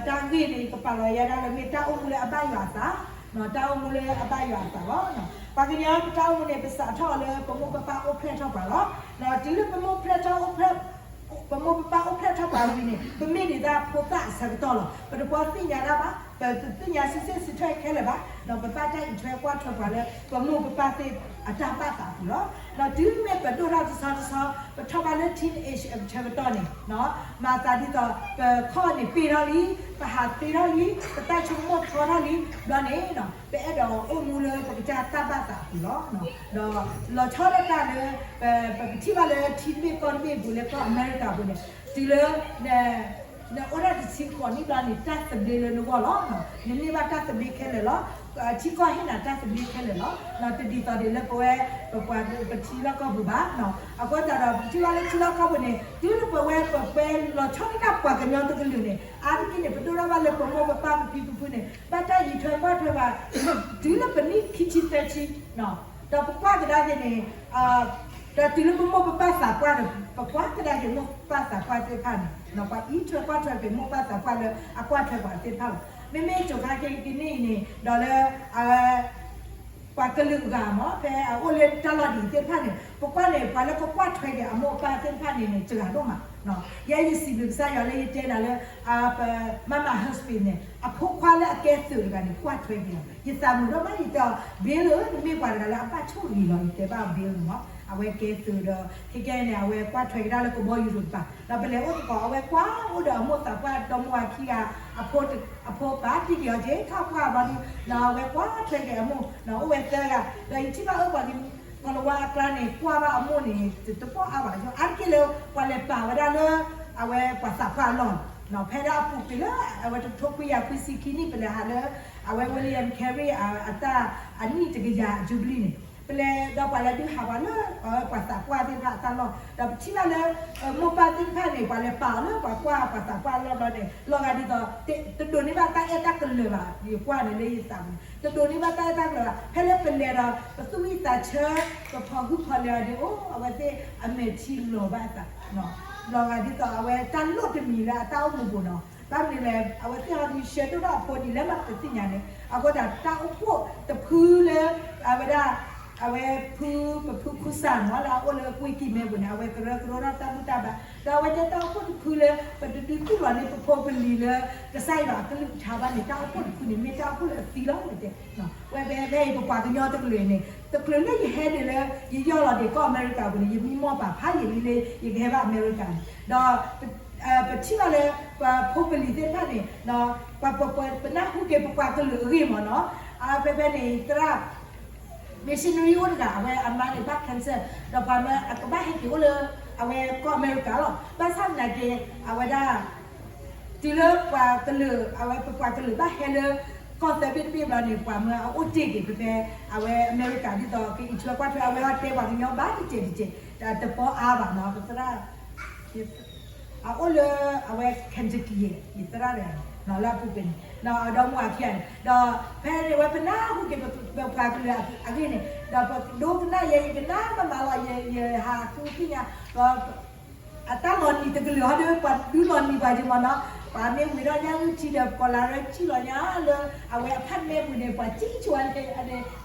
တၢ်ဂ့ၢ်န့ၣ် ယကပာ်လီၤယဲဒၣ်လၢမ့ၢ်တၢ်အိၣ်မူလၢအဘၣ်ယွၤအသး, တၢ်အိၣ်မူလၢအဘၣ်ယွၤအသးလီၤ. ပှၤကညီပတၢ်အိၣ်မူန့ၣ် ပစးထီၣ်အီၤလၢပမိၢ်ပပၢ်အိၣ်ဖျဲၣ်ထီၣ်ပှၤလီၤ. တုၤလၢပမိၢ်ဖျဲၣ်ထီၣ်အိၣ်ဖျဲၣ် ပမိၢ်ပပၢ်အိၣ်ဖျဲၣ်ထီၣ်ပှၤဝံၤန့ၣ် ပမ့ၢ်ဒၣ်ဖိသၣ်အဆၢကတီၢ်လီၤ. ပတပှီၤသ့ၣ်ညါဒၣ်ဘၣ်, ပတသ့ၣ်ညါစုစ့ၣ်စုထွဲခဲလၢာ်ဘၣ်, ဒီးပဘၣ်တၢ်အံးထွဲကွၢ်ထွဲပှၤလၢ ပမိၢ်ပပၢ်သ့ၣ်အတၢ်ဘၣ်သးအပူၤလီၤ. ဒီးတုၤမ့ၢ်ပဒိၣ်ထီၣ်တဆီတဆီ ပထီၣ်ဘၣ်လၢ teenage အဆၢကတီၢ်န့ၣ်, မၤသးဒ်သိး ပခီၣ်န့ၣ်ပ့ၢ်ထီၣ်လံ, ပဟးသ့ထီၣ်လံ, ပတၢ်ဆိကမိၣ်ထီထီၣ်လံ, ဘျီန့ၣ် ပအဲၣ်ဒိးအိၣ်မူလၢပကစၢ်တၢ်ဘၣ်သးအပူၤလီၤ. ဒီးလီၤဆီဒၣ်တၢ်လၢ ပ ပကထံၣ်ဘၣ်လၢထံတဘ့ၣ်ကီၢ်တဘ့ၣ်အပူၤလၢကီၢ်အမဲရကၤအပူၤန့ၣ်, တုၤလၢ နအိၣ်ဒၣ်တဆံဃိးနံၣ်ဘျီန့ၣ် တၢ်သဘျ့လၢနဂီၢ်လီၤ. နန့ၢ်ဘၣ်တၢ်သဘျ့ခဲလၢာ်လီၤ. ထံကီၢ်ဟ့ၣ်နၤတၢ်သဘျ့ခဲလၢာ်လီၤ. တဒ်သိးဒ်လၢပဝဲ ပပှၤပထံလီၢ်ကီၢ်ပူၤဘၣ်. အဃိသတးဒီး ပထံၣ်ဘၣ်လၢထံလီၢ်ကီၢ်ပူၤန့ၣ် တုၤလၢပဝဲပပှဲၤလီၤဆီဒၣ်တၢ်ပှၤကညီတကလုာ်န့ၣ် အါတက့ၢ်န့ၣ် ပဒိၣ်ထီၣ်ဘၣ်လၢပမိၢ်ပပၢ်ပဖံပဖုန့ၣ် ဘၣ်တၢ်အံးထွဲကွၢ်ထွဲပှၤ တုၤလၢပနံၣ်ခံဆံသၢဆံ ဒီးပကွၢ်ကဒါက့ၤန့ၣ် ဒီးတုၤလၢပမိၢ်ပပၢ်သးပှၢ်ဒီး ပကွၢ်ကဒါက့ၤမိၢ်ပၢ်သးပှၢ်သ့ၣ်တဖၣ်န့ၣ် ပှၤအံးထွဲကွၢ်ထွဲက့ၤမိၢ်ပၢ်သးပှၢ်လၢအကွၢ်ထွဲပှၤသ့ၣ်တဖၣ်လီၤ. မ့မ့ၢ်စိၤခါက့ၤကန့ၣ်အံၤန့ၣ် ဒီးလၢ ပှၤကလုာ်အဂၤမ့ၢ် ဖဲအအိၣ်လၢတၢ်လီၢ်ဒ်အံၤသ့ၣ်တဖၣ်န့ၣ် ပကွၢ်န့ၣ် ပှၤလၢကကွၢ်ထွဲက့ၤအမိၢ်အပၢ်သ့ၣ်တဖၣ်န့ၣ်န့ၣ် စှၤဒိၣ်မး. ယဲယစံးဘျုးကစၢ်ယွၤလၢယတဲနၤလၢ ပမၤမၤ husband န့ၣ် အဖိခွါလၢအကဲသုးတဂၤန့ၣ် ကွၢ်ထွဲက့ၤလီၤ. ယသးမုာ်ဒိၣ်မး ယတဲအီၤ Bill ဧၢ နမ့ၢ်ပှၤတဂၤလၢအဘၣ်ဆိၣ်ဂ့ၤလီၤ ယတဲဘၣ် Bill န့ၣ်မ့ၢ် အဝဲကဲသုးဒီး ခဲကဲန့ၣ် အဝဲကွၢ်ထွဲကဒါလၢကဘီယူၤတကပၤ ဒီးပလဲၤအိၣ်သကိး အဝဲကွၢ်အိၣ်ဒီးအမိၢ်သးပှၢ်ဒီမါဝၤခံဂၤ အဖိ အဖိပာ်တံၢ်က့ၤအီၤက့ၤ ထီၣ်ပှၢ်ဘျီဒု ဒီးအဝဲကွၢ်ထွဲက့ၤအမိၢ် အိၣ်ဝဲသၢဂၤ ဒီးယထံၣ်ဘၣ်အၢပှၤကညီ ကီၤလၤဝါအကျါန့ၣ် ကွၢ်ဘၣ်အမိၢ်န့ၣ် တပီၢ်အါဘၣ် အါတက့ၢ်လၢ ပှၤလဲၤပာ်ဝဲဒၣ်လၢ အဝဲပှၤသးပှၢ်အလီၢ် ဖဲဒၣ်အပူၤကွံာ်လၢ အဝဲတကထိခွံကယၤခွံဆံခံနံၣ် ပလဲၤဟးလၢ အဝဲ William Carey အတၢ်အနံၣ်တကယၤအ jubilee န့ၣ် ပလဲၤဒီးပှၤလဲၤဒုးဟးပှၤလၢ ပှၤသးပှၢ်သ့ၣ်တဖၣ်အတၢ်လီၢ် ဒီးပထံၣ်ဘၣ်လၢ မိၢ်ပၢ်သ့ၣ်တဖၣ်န့ၣ် ပှၤလဲၤပာ်အီၤလၢပှၤကွၢ်ပှၤသးပှၢ်အလီၢ်ဘျီန့ၣ် လီၤဂာ်ဒ်သိး တဒိးန့ၢ်ဘၣ်တၢ်အဲၣ်တၢ်ကလၢၤဘၣ် ယကွၢ်န့ၣ်လၢယသးပူၤန့ၣ် တဒိးန့ၢ်ဘၣ်တၢ်အဲၣ်တၢ်ကလၢၤဘၣ် ဖဲလၢပလဲၤဒီး ပသူၣ်ဝံၣ်သးဆၢ ပဖီၣ်ဟုၣ်ဖီၣ်လဲၤအီၤန့ၣ် အိၣ် အဝဲသ့ၣ်အမဲာ်ထံလီၤဘၣ်အသး လီၤဂာ်ဒ်သိးအဝဲတၢ်လိၣ်တမံၤလၢအတၢ်အိၣ်မူပူၤနီၤ ဘၣ်မနုၤလဲၣ် အဝဲသ့ၣ်ဟီဒုးဆှၢဒိၣ်ထီၣ်အဖိဒ်လဲၣ်မးတသ့ၣ်ညါန့ၣ် အဃိသတးတၢ်အိၣ်ဖှိၣ်တဖုလၢ အဝဲဒၣ် အဝဲဖု ပဖုခူစၢ်မ့ၢ် လၢအအိၣ်လၢကွ့ကံၢ်မဲပူၤန့ၣ် အဝဲကရၢကရိထီၣ်တၢ်ဘူၣ်တၢ်ဘါ ဒီးအဝဲတဲတၢ်အိၣ်ဖှိၣ်တဖုလၢ ပတဒုးတူၢ်လီၤန့ၢ်ပဖိပလံၤလၢ ကစၢ်ယွၤအကလုၢ်ကထါဘၣ်န့ၣ် တၢ်အိၣ်ဖှိၣ်တဖုန့ၣ် မ့ၢ်တၢ်အိၣ်ဖှိၣ်လၢအသံလီၤ တဲ ဝဲဖဲဖဲအံၤ ပပှၤကညီတကလုာ်န့ၣ် တချုးလၢယဟဲဒၣ်လၢ ယယီၢ်လီၤဒံးကီၢ်အမဲရကၤပူၤန့ၣ် ယမံမီၢ်ပာ်ဖးယံာ်လံလၢ ယကဟဲဘၣ်အမဲရကၤန့ၣ် ဒီး ပထံၣ်ဘၣ်လၢ ပဖိပလံၤသ့ၣ်တဖၣ်န့ၣ် ပနၢ်ဟူက့ၤပပှၤကလုာ်အဂ့ၢ်မ့ၢ်နီၤ ဖဲဖဲန့ၣ် သရၣ် missionary အိၣ်တဂၤ အဝဲအမါန့ၣ်ဘၣ် cancer ဒီးပှၤမၢအကဘၣ်ဟဲက့ၤအိၣ်လၢ အဝဲကီၢ်အမဲရကၤလီၤ ဘၣ်ဆၣ်သနာ်က့ အဝဲဒၣ် တုၤလၢပှၤကလုာ် အဝဲပပှၤကလုာ်ဘၣ်ဟဲလၢ ကီၢ်သၢဘ့ၣ်တဘ့ၣ်ဘျီန့ၣ် ပှၤမၢအအိၣ်တ့ၢ်က့ၤဖဲဖဲ အဝဲအမဲရကၤဒ်သိး ကအံးထွဲကွၢ်ထွဲ အဝဲဟီတဲပှၤကညီဘၣ်တစဲးတစဲး တပီအါဘၣ်နီၤ ပသရၣ် အအိၣ်လၢအဝဲ Kentucky ယသရၣ်တဂၤန့ၣ် လၢအပူၤကွံာ်န့ၣ် ဒီးအဒီမါဝၤခံဂၤန့ၣ် ဒီးဖဲန့ၣ်ဝဲပနၢ်ဟူက့ၤပပှၤကလုာ်အဂ့ၢ်န့ၣ် ဒီးပဒိကနၣ်ယဲ ယကနၣ်မးမးလီၤ ယဟးဃုသ့ၣ်ညါ ဒီး အတၢ်လီၤနံၤတကလုာ်ဟီဒီး ပှၤဒုးလီၤနံၤပှၤက့ၤမ့ၢ်နီၤ ပှၤမ့ၢ်ဝံၤဒီးညါအုၣ်ထံဒီး ကီၤလၤရၢစံၣ်လီၤညါလၢ အဝဲအဖးမဲပူၤန့ၣ် ပှၤစံၣ်ဆိဝဲန့ၣ်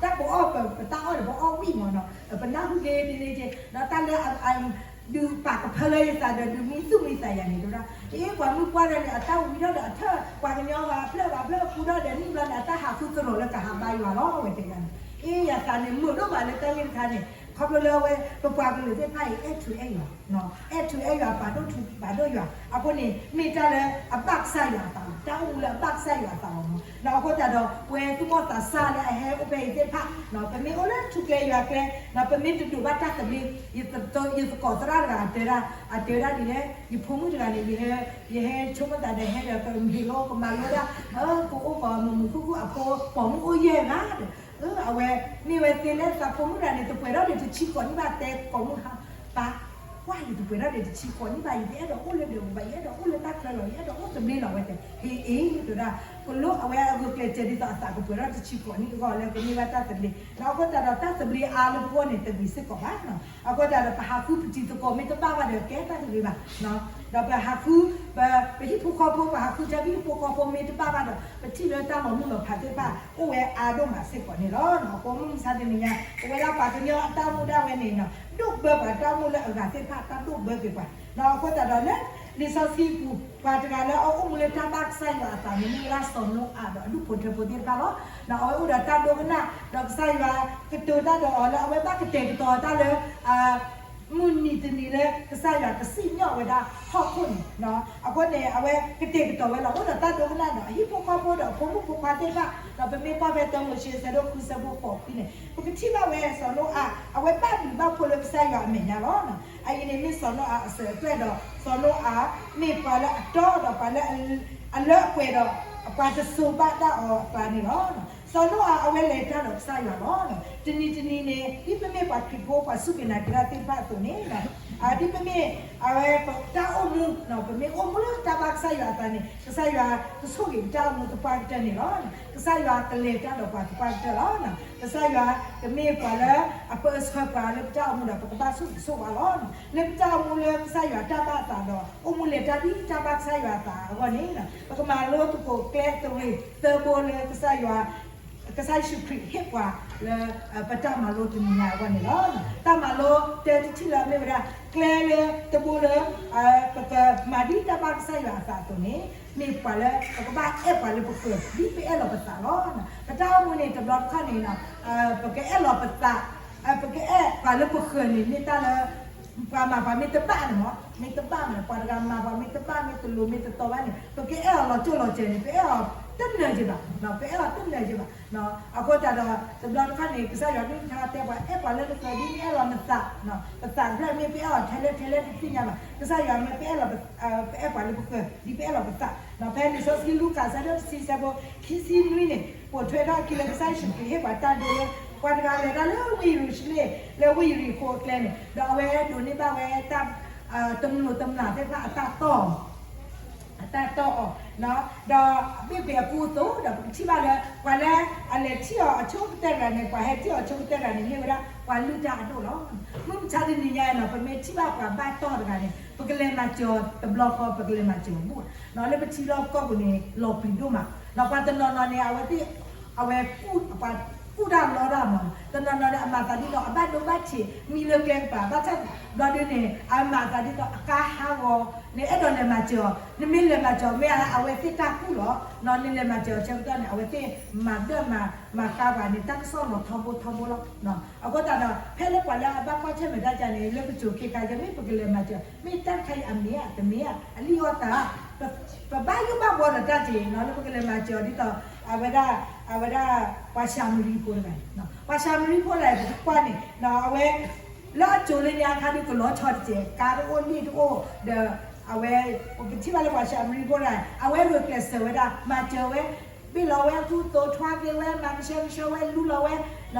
တၢ်ပအီၣ်ပတၢ်အီၣ်ဒီးပအီၣ်ဝံၣ်မ့ၢ်နီၤ ပနၢ်ဟူက့ၤဒ်န့ၣ်က့ၤ ဒီးတၢ်လၢ ဒုးပာ်ကဖၢလၢယသးဒီး ဒုးမံသူၣ်မံသးယၤန့ၣ် တဒၣ် အ့ ပှၤမုၣ်ပှၢ်ဒီးန့ၣ် အတၢ်ဝံၤထီၣ်ဒီးအထၢၣ် ပှၤကညီဂၤအဖျၢၣ်ဂၤဖျၢၣ်အပူၤထီၣ်ဒီး နံၣ်ဘျီန့ၣ် အတၢ်ဟးဃုသရိာ်လၢကဟးဘါယွၤလီၤ အဝဲတဲယၤန့ၣ် အ့ ယသးန့ၣ်မုာ်ဒိၣ်မးလၢတၢ်ဂ့ၢ်တခါန့ၣ် ခီဖျိလၢအဝဲ ပပှၤကလုာ်သ့ၣ်တဖၣ်အံၤ အဲၣ်ထူအဲၣ်ယွၤ အဲၣ်ထူအဲၣ်ယွၤ ပာ်ဒိၣ်ထူပာ်ဒိၣ်ယွၤ အဃိန့ၣ် မ့ၢ်တၢ်လၢအဘၣ်ကစၢ်ယွၤအသးလီၤ တၢ်အိၣ်မူလၢအဘၣ်ကစၢ်ယွၤအသးလီၤမ့ၢ်နီၤ အဃိသတးဒီး ပဝဲသူၣ်ဘီၣ်သးစၢ်လၢအဟဲအိၣ်ဖဲအံၤသ့ၣ်တဖၣ် ပမ့ၢ်အိၣ်လၢထူကျဲယွၤကျဲ ပမ့ၢ်တဒိးဘၣ်တၢ်သဘျ့ ယသကိးသရၣ်တဂၤတဲဒၣ် အတဲဝဲဒၣ်ဒ်လဲၣ် ယဖိမုၣ်တဂၤန့ၣ် ယဟဲဆိကမိၣ်သးဒီးဟဲဒီး ကမ့ၢ်လိကမၤလိဒၣ် ကအိၣ်ကီးမုာ်မုာ်ခုၣ်ခုၣ်အဖိ ပိာ်မုၣ်အိၣ်ယဲၢ်ဂၤဒီး အဝဲမ့ၢ်ဝဲသ့လၢသးဖိမုၣ်တဂၤန့ၣ် တပှဲၤထီၣ်ဒီးတဆံဃိးနံၣ်ဘၣ် တဲကိးမုၢ်ဟါ ပၢ် ကွၢ်ယတပှဲၤထီၣ်ဒီးတဆံဃိးနံၣ်ဘၣ် ယတအဲၣ်ဒိးအိၣ်လၢဒၢးပူၤဘၣ် ယအဲၣ်ဒိးအိၣ်လၢတၢ်ချၢလီၤ ယအဲၣ်ဒိးအိၣ်သဘျ့လီၤ အဝဲတဲ ဟ့ၣ်အ့ၣ် တဲဝဲဒၣ် ကလိအဝဲအဂုာ်ကျဲးစၢးဒ်သိးအသးကပှဲၤထီၣ်တဆံဃိးနံၣ်အဂီၢ်လၢကန့ၢ်ဘၣ်တၢ်သဘျ့ ဒီးအဃိသတးဒီးတၢ်သဘျ့အါလၢပဂီၢ်န့ၣ် တဂ့ၤစ့ၢ်ကီးဘၣ် အဃိသတးဒီးပဟးဃုပတံၤသကိးမ့ၢ်တဘၣ်ဘၣ်ဒီးကဲတၢ်တဂ့ၤဘၣ် ဒီးပဟးဃု ပ ပဟံၣ်ဖိဃီဖိ ပဟးဃုထဲပဟံၣ်ဖိဃီဖိမ့ၢ်တဘၣ်ဘၣ်ဒီး ပထံၣ်လၢတၢ်လီၤမုၢ်လီၤဖးသ့ၣ်တဖၣ် အိၣ်ဝဲအါဒိၣ်မးစ့ၢ်ကီးန့ၣ်လီၤ. အဃိမုၢ်မဆါတနံၤညါ ပဝဲဒၣ်ပှၤကညီအတၢ်အိၣ်မူဒၣ်ဝဲန့ၣ် ဒိၣ်ဘၢပှၤတၢ်အိၣ်မူလၢအဂၤသ့ၣ်တဖၣ် တၢ်ဒိၣ်ဘၢက့ၤပှၤ အဃိသတးဒီးလၢ လံာ်စီဆှံပူၤ ပှၤတဂၤလၢအအိၣ်မူလၢတၢ်ဘၣ်ကစၢ်ယွၤအသးန့ၣ် မ့ၢ်ဝဲဒၣ်စီၤနိအၤဒီးအဒူၣ်ဖိထၢဖိသ့ၣ်တဖၣ်လီၤ. အဝဲအိၣ်ဒီးတၢ်ဒိကနၣ် ဒီးကစၢ်ယွၤကတိၤတၢ်ဒီးအီၤလၢအဝဲဘၣ်ကတဲာ်ကတီၤတၢ်လၢ မုၢ်နံၤတနံၤလၢကစၢ်ယွၤကစံၣ်ညီၣ်ဝဲဒၣ်ဟီၣ်ခိၣ်န့ၣ်, အဃိန့ၣ် အဝဲကတဲာ်ကတီၤဝဲလီၤ. အိၣ်ဒီးတၢ်ဒိကနၣ်ဒီးအဟံၣ်ဖိဃီဖိဒီးအဖိမုၣ်ဖိခွါသ့ၣ်တဖၣ် ဒီးပမ့ၢ်ကွၢ်ဖဲတၢမိၤၡ့အဆၢဒိၣ်ဃုဆၢဖိဃိးခံန့ၣ် ပကထံၣ်ဘၣ်ဝဲစီၤနိအၤ အဝဲဘၣ်ဘျုးဘၣ်ဖှိၣ်လၢကစၢ်ယွၤအမဲာ်ညါလီၤ. အအံၤန့ၣ်မ့ၢ်စီၤနိအၤအစၢၤအသွဲၣ်ဒီး စီၤနိအၤမ့ၢ်ပှၤလၢအတီဒီးပှၤလၢ အလၢအပှဲၤဒီး ပှၤတစိၤဘၣ်တၢ်အီၤအကျါန့ၣ်လီၤ. စီၤနိအၤအဝဲလဲၤတၢ်ဒီးကစၢ်ယွၤလီၤ. တနံၤတနံၤန့ၣ် ဒ်ပမ့ၢ်ပှၤခရံာ်ဖိ ပှၤစူၢ်က့ၤနာ်က့ၤတၢ်သ့ၣ်တဖၣ်အသိးန့ၣ် ဒ်ပမ့ၢ်အဝဲပတၢ်အိၣ်မူ ပမ့ၢ်အိၣ်မူလၢတၢ်ဘၣ်ကစၢ်ယွၤအသးန့ၣ် ကစၢ်ယွၤကဆိၣ်ဂ့ၤပတၢ်အိၣ်မူသပှၢ်ကတၢၢ်န့ၣ်လီၤ. ကစၢ်ယွၤကလဲၤတၢ်ဒီးပှၤသပှၢ်ကတၢၢ်လီၤ. ကစၢ်ယွၤကမ့ၢ်ပှၤလၢအပၢဆှၢပှၤလၢပတၢ်အိၣ်မူဒီး ပကဘၣ်ဆိၣ်ဂ့ၤဆိၣ်ဝါလီၤ. လၢပတၢ်အိၣ်မူလၢကစၢ်ယွၤတၢ်ဘၣ်အသးဒီး အိၣ်မူလဲၤတၢ်ဒ်တၢ်ဘၣ်ကစၢ်ယွၤအသးအဂီၢ်န့ၣ် ပကမၤလိသကိးကျဲသရ့ၤသၢဘိလၢကစၢ်ယွၤ ကစၢ်ယ့ၣ်ၡူးခရံာ်ဟ့ၣ်ပှၤလၢ ပတၢ်မၤလိတနံၤညါအဂီၢ်န့ၣ်လီၤ. တၢ်မၤလိတၢတထံၣ်လၢအမ့ၢ်ဝဲဒၣ် ကျဲလၢတဘိလၢ ပကမၤဒ်တၢ်ဘၣ်ကစၢ်ယွၤအသးအသိးန့ၣ် မ့ၢ်ပှၤလၢပကဘၣ်အဲၣ်ပှၤလၢပဃၢၤ ဒ်ပအဲၣ်လီၤပသးလီၤ. ပတၢ်အိၣ်မူန့ၣ် တဘျီတခီၣ်န့ၣ် ပကအဲၣ်လီၤပသး ပကအဲၣ်ပှၤလၢပဃၢၤန့ၣ် မ့ၢ်တၢ်လၢ ပှၤမၤပှၤမ့ၢ်တဘၣ်န့ၣ်မ့ၢ် မ့ၢ်တဘၣ်န့ၣ် ပှၤတဂၤမၤပှၤမ့ၢ်တဘၣ် မ့ၢ်တလိၤမ့ၢ်တတီဘၣ်န့ၣ် ပကအဲၣ်အီၤလီၤတိၢ်လီၤစဲၤန့ၣ် ပအဲၣ်အီၤတနၢၤက့ၤဘၣ်, ပအဲၣ်အီၤတနၢၤက့ၤဘၣ်. အဃိသတးဒီး တဘျီတခီၣ်န့ၣ် ကစၢ်ယွၤမ့ၢ်ဟဲတဲပှၤ အဲၣ်ပှၤလၢနဃၢၤ ဒ်နအဲၣ်လီၤနသး, ပသးတဖျၢၣ်မ့ၢ်ပအဲၣ်အီၤထဲလဲၣ်ထဲလဲၣ်တသ့ၣ်ညါဘၣ်. ကစၢ်ယွၤမ့ၢ်ပအဲၣ်လီၤ ပအဲၣ်ပှၤလၢပဃၢၤ ဒ်ပအဲၣ်လီၤပသး. ဖဲလံာ်စီဆှံလူၤကၣ်အဆၢဒိၣ်တဆံ အဆၢဖိခံဆံနွံန့ၣ် ပိာ်ထွဲထီၣ်အခံလၢကစၢ်ယ့ၣ်ၡူးခရံာ်ဟ့ၣ်ပှၤတၢ်ဒိလၢ ပှၤတဂၤလဲၤတၢ်လၢဝ့ၢ်ယရူၤၡလ့ၣ် လၢဝ့ၢ်ယရံၣ်ခိၣ်အကျဲန့ၣ် ဒီးအဝဲဒိးန့ၢ်ဘၣ်ဝဲတၢ် တမျိးတမျာ်သ့ၣ်တဖၣ်အတၢ်တီၢ်အီၤ အတၢ်တီၢ်အီၤ, ဒီးဘ့ၣ်ကွံာ်အကူအသိးဒီး ပကထံၣ်ဘၣ်လၢ ပှၤလၢအလဲၤထံၣ်အီၤအဆိကတၢၢ်တဂၤန့ၣ် ပှၤဟဲထံၣ်အီၤအဆိကတၢၢ်တဂၤန့ၣ် မ့ၢ်ဝဲဒၣ်ပှၤလုၢ်တၢ်အဒိၣ်လီၤ. မုၢ်မဆါတနံၤညါအံၤနီၤ ပမ့ၢ်ထံၣ်ဘၣ်ပှၤဘၣ်တီၢ်တဂၤန့ၣ် ပကလဲၤမၤစၢၤအီၤတဘျီဃီ ပကလဲၤမၤစၢၤအီၤဘူး, လၢပထံလီၢ်ကီၢ်ပူၤန့ၣ် လီၤပျံၤဒိၣ်မး, ဒီးပှၤတနီၤနီၤန့ၣ် အဝဲသ့ၣ် အဝဲ ပှၤကူၣ်တၢ်လီတၢ်မး, တနီၤနီၤန့ၣ် အမၤသးဒ်သိး အဘၣ်ဒိဘၣ်ထံး မံလၢကျဲကပၤ ဘၣ်ဆၣ်ဘျီဒုန့ၣ် အမၤသးဒ်သိး အကါဟးဂီၤ, နအဲၣ်ဒိးလဲၤမၤစၢၤအီၤ, နမ့ၢ်လဲၤမၤစၢၤအီၤ မ့ၢ်အဝဲသ့ၣ်တၢ်ကူၣ်လီၤ, နလဲၤမၤစၢၤအီၤဆၢကတီၢ်န့ၣ် အဝဲသ့ၣ်မၤဒၢၣ်မၤ မၤဃါပှၤန့ၣ် တၢ်ကစီၣ်လီၤထီဘိထီဘိလီၤ. အဃိသတးဒီး ဖဲလၢပှၤလၢအဘၣ်ကွၢ်ဆၢၣ်မဲာ်တၢ်ကါန့ၣ် လၢပစိၤခဲခါယဲ မ့ၢ်ပကလဲၤမၤစၢၤ မ့ၢ်တၢ်တခါအံၤအမ့ၢ်ဧါ တမ့ၢ်ဧါ အလံၣ်အီၣ်တၢ် ပဘၣ်ယိၣ်ဘၣ်ဘှီဒီးတၢ်က့ၤ လၢပကလဲၤမၤစၢၤအီၤဒ်သိး အဝဲဒၣ် အဝဲဒၣ် ပှၤၡၤမရံဖိတဂၤန့ၣ်, ပှၤၡၤမရံဖိတဂၤန့ၣ် ပကကွၢ်န့ၣ် အဝဲ လၢအစိၤလၢညါခါဒုးကလီၤဆီတစဲး ကါတအိၣ်လ့ၣ်တအိၣ်ဒီး အဝဲ ပထံၣ်ဘၣ်လၢပှၤၡၤမရံဖိတဂၤန့ၣ် အဝဲဂုာ်ကျဲးစၢးဝဲဒၣ် မၤစၢၤဝဲ ဘ့ၣ်လီၤဝဲအကူအသိး ထွါက့ၤဝဲ မၤကဆှဲကဆှီဝဲ လူလီၤဝဲ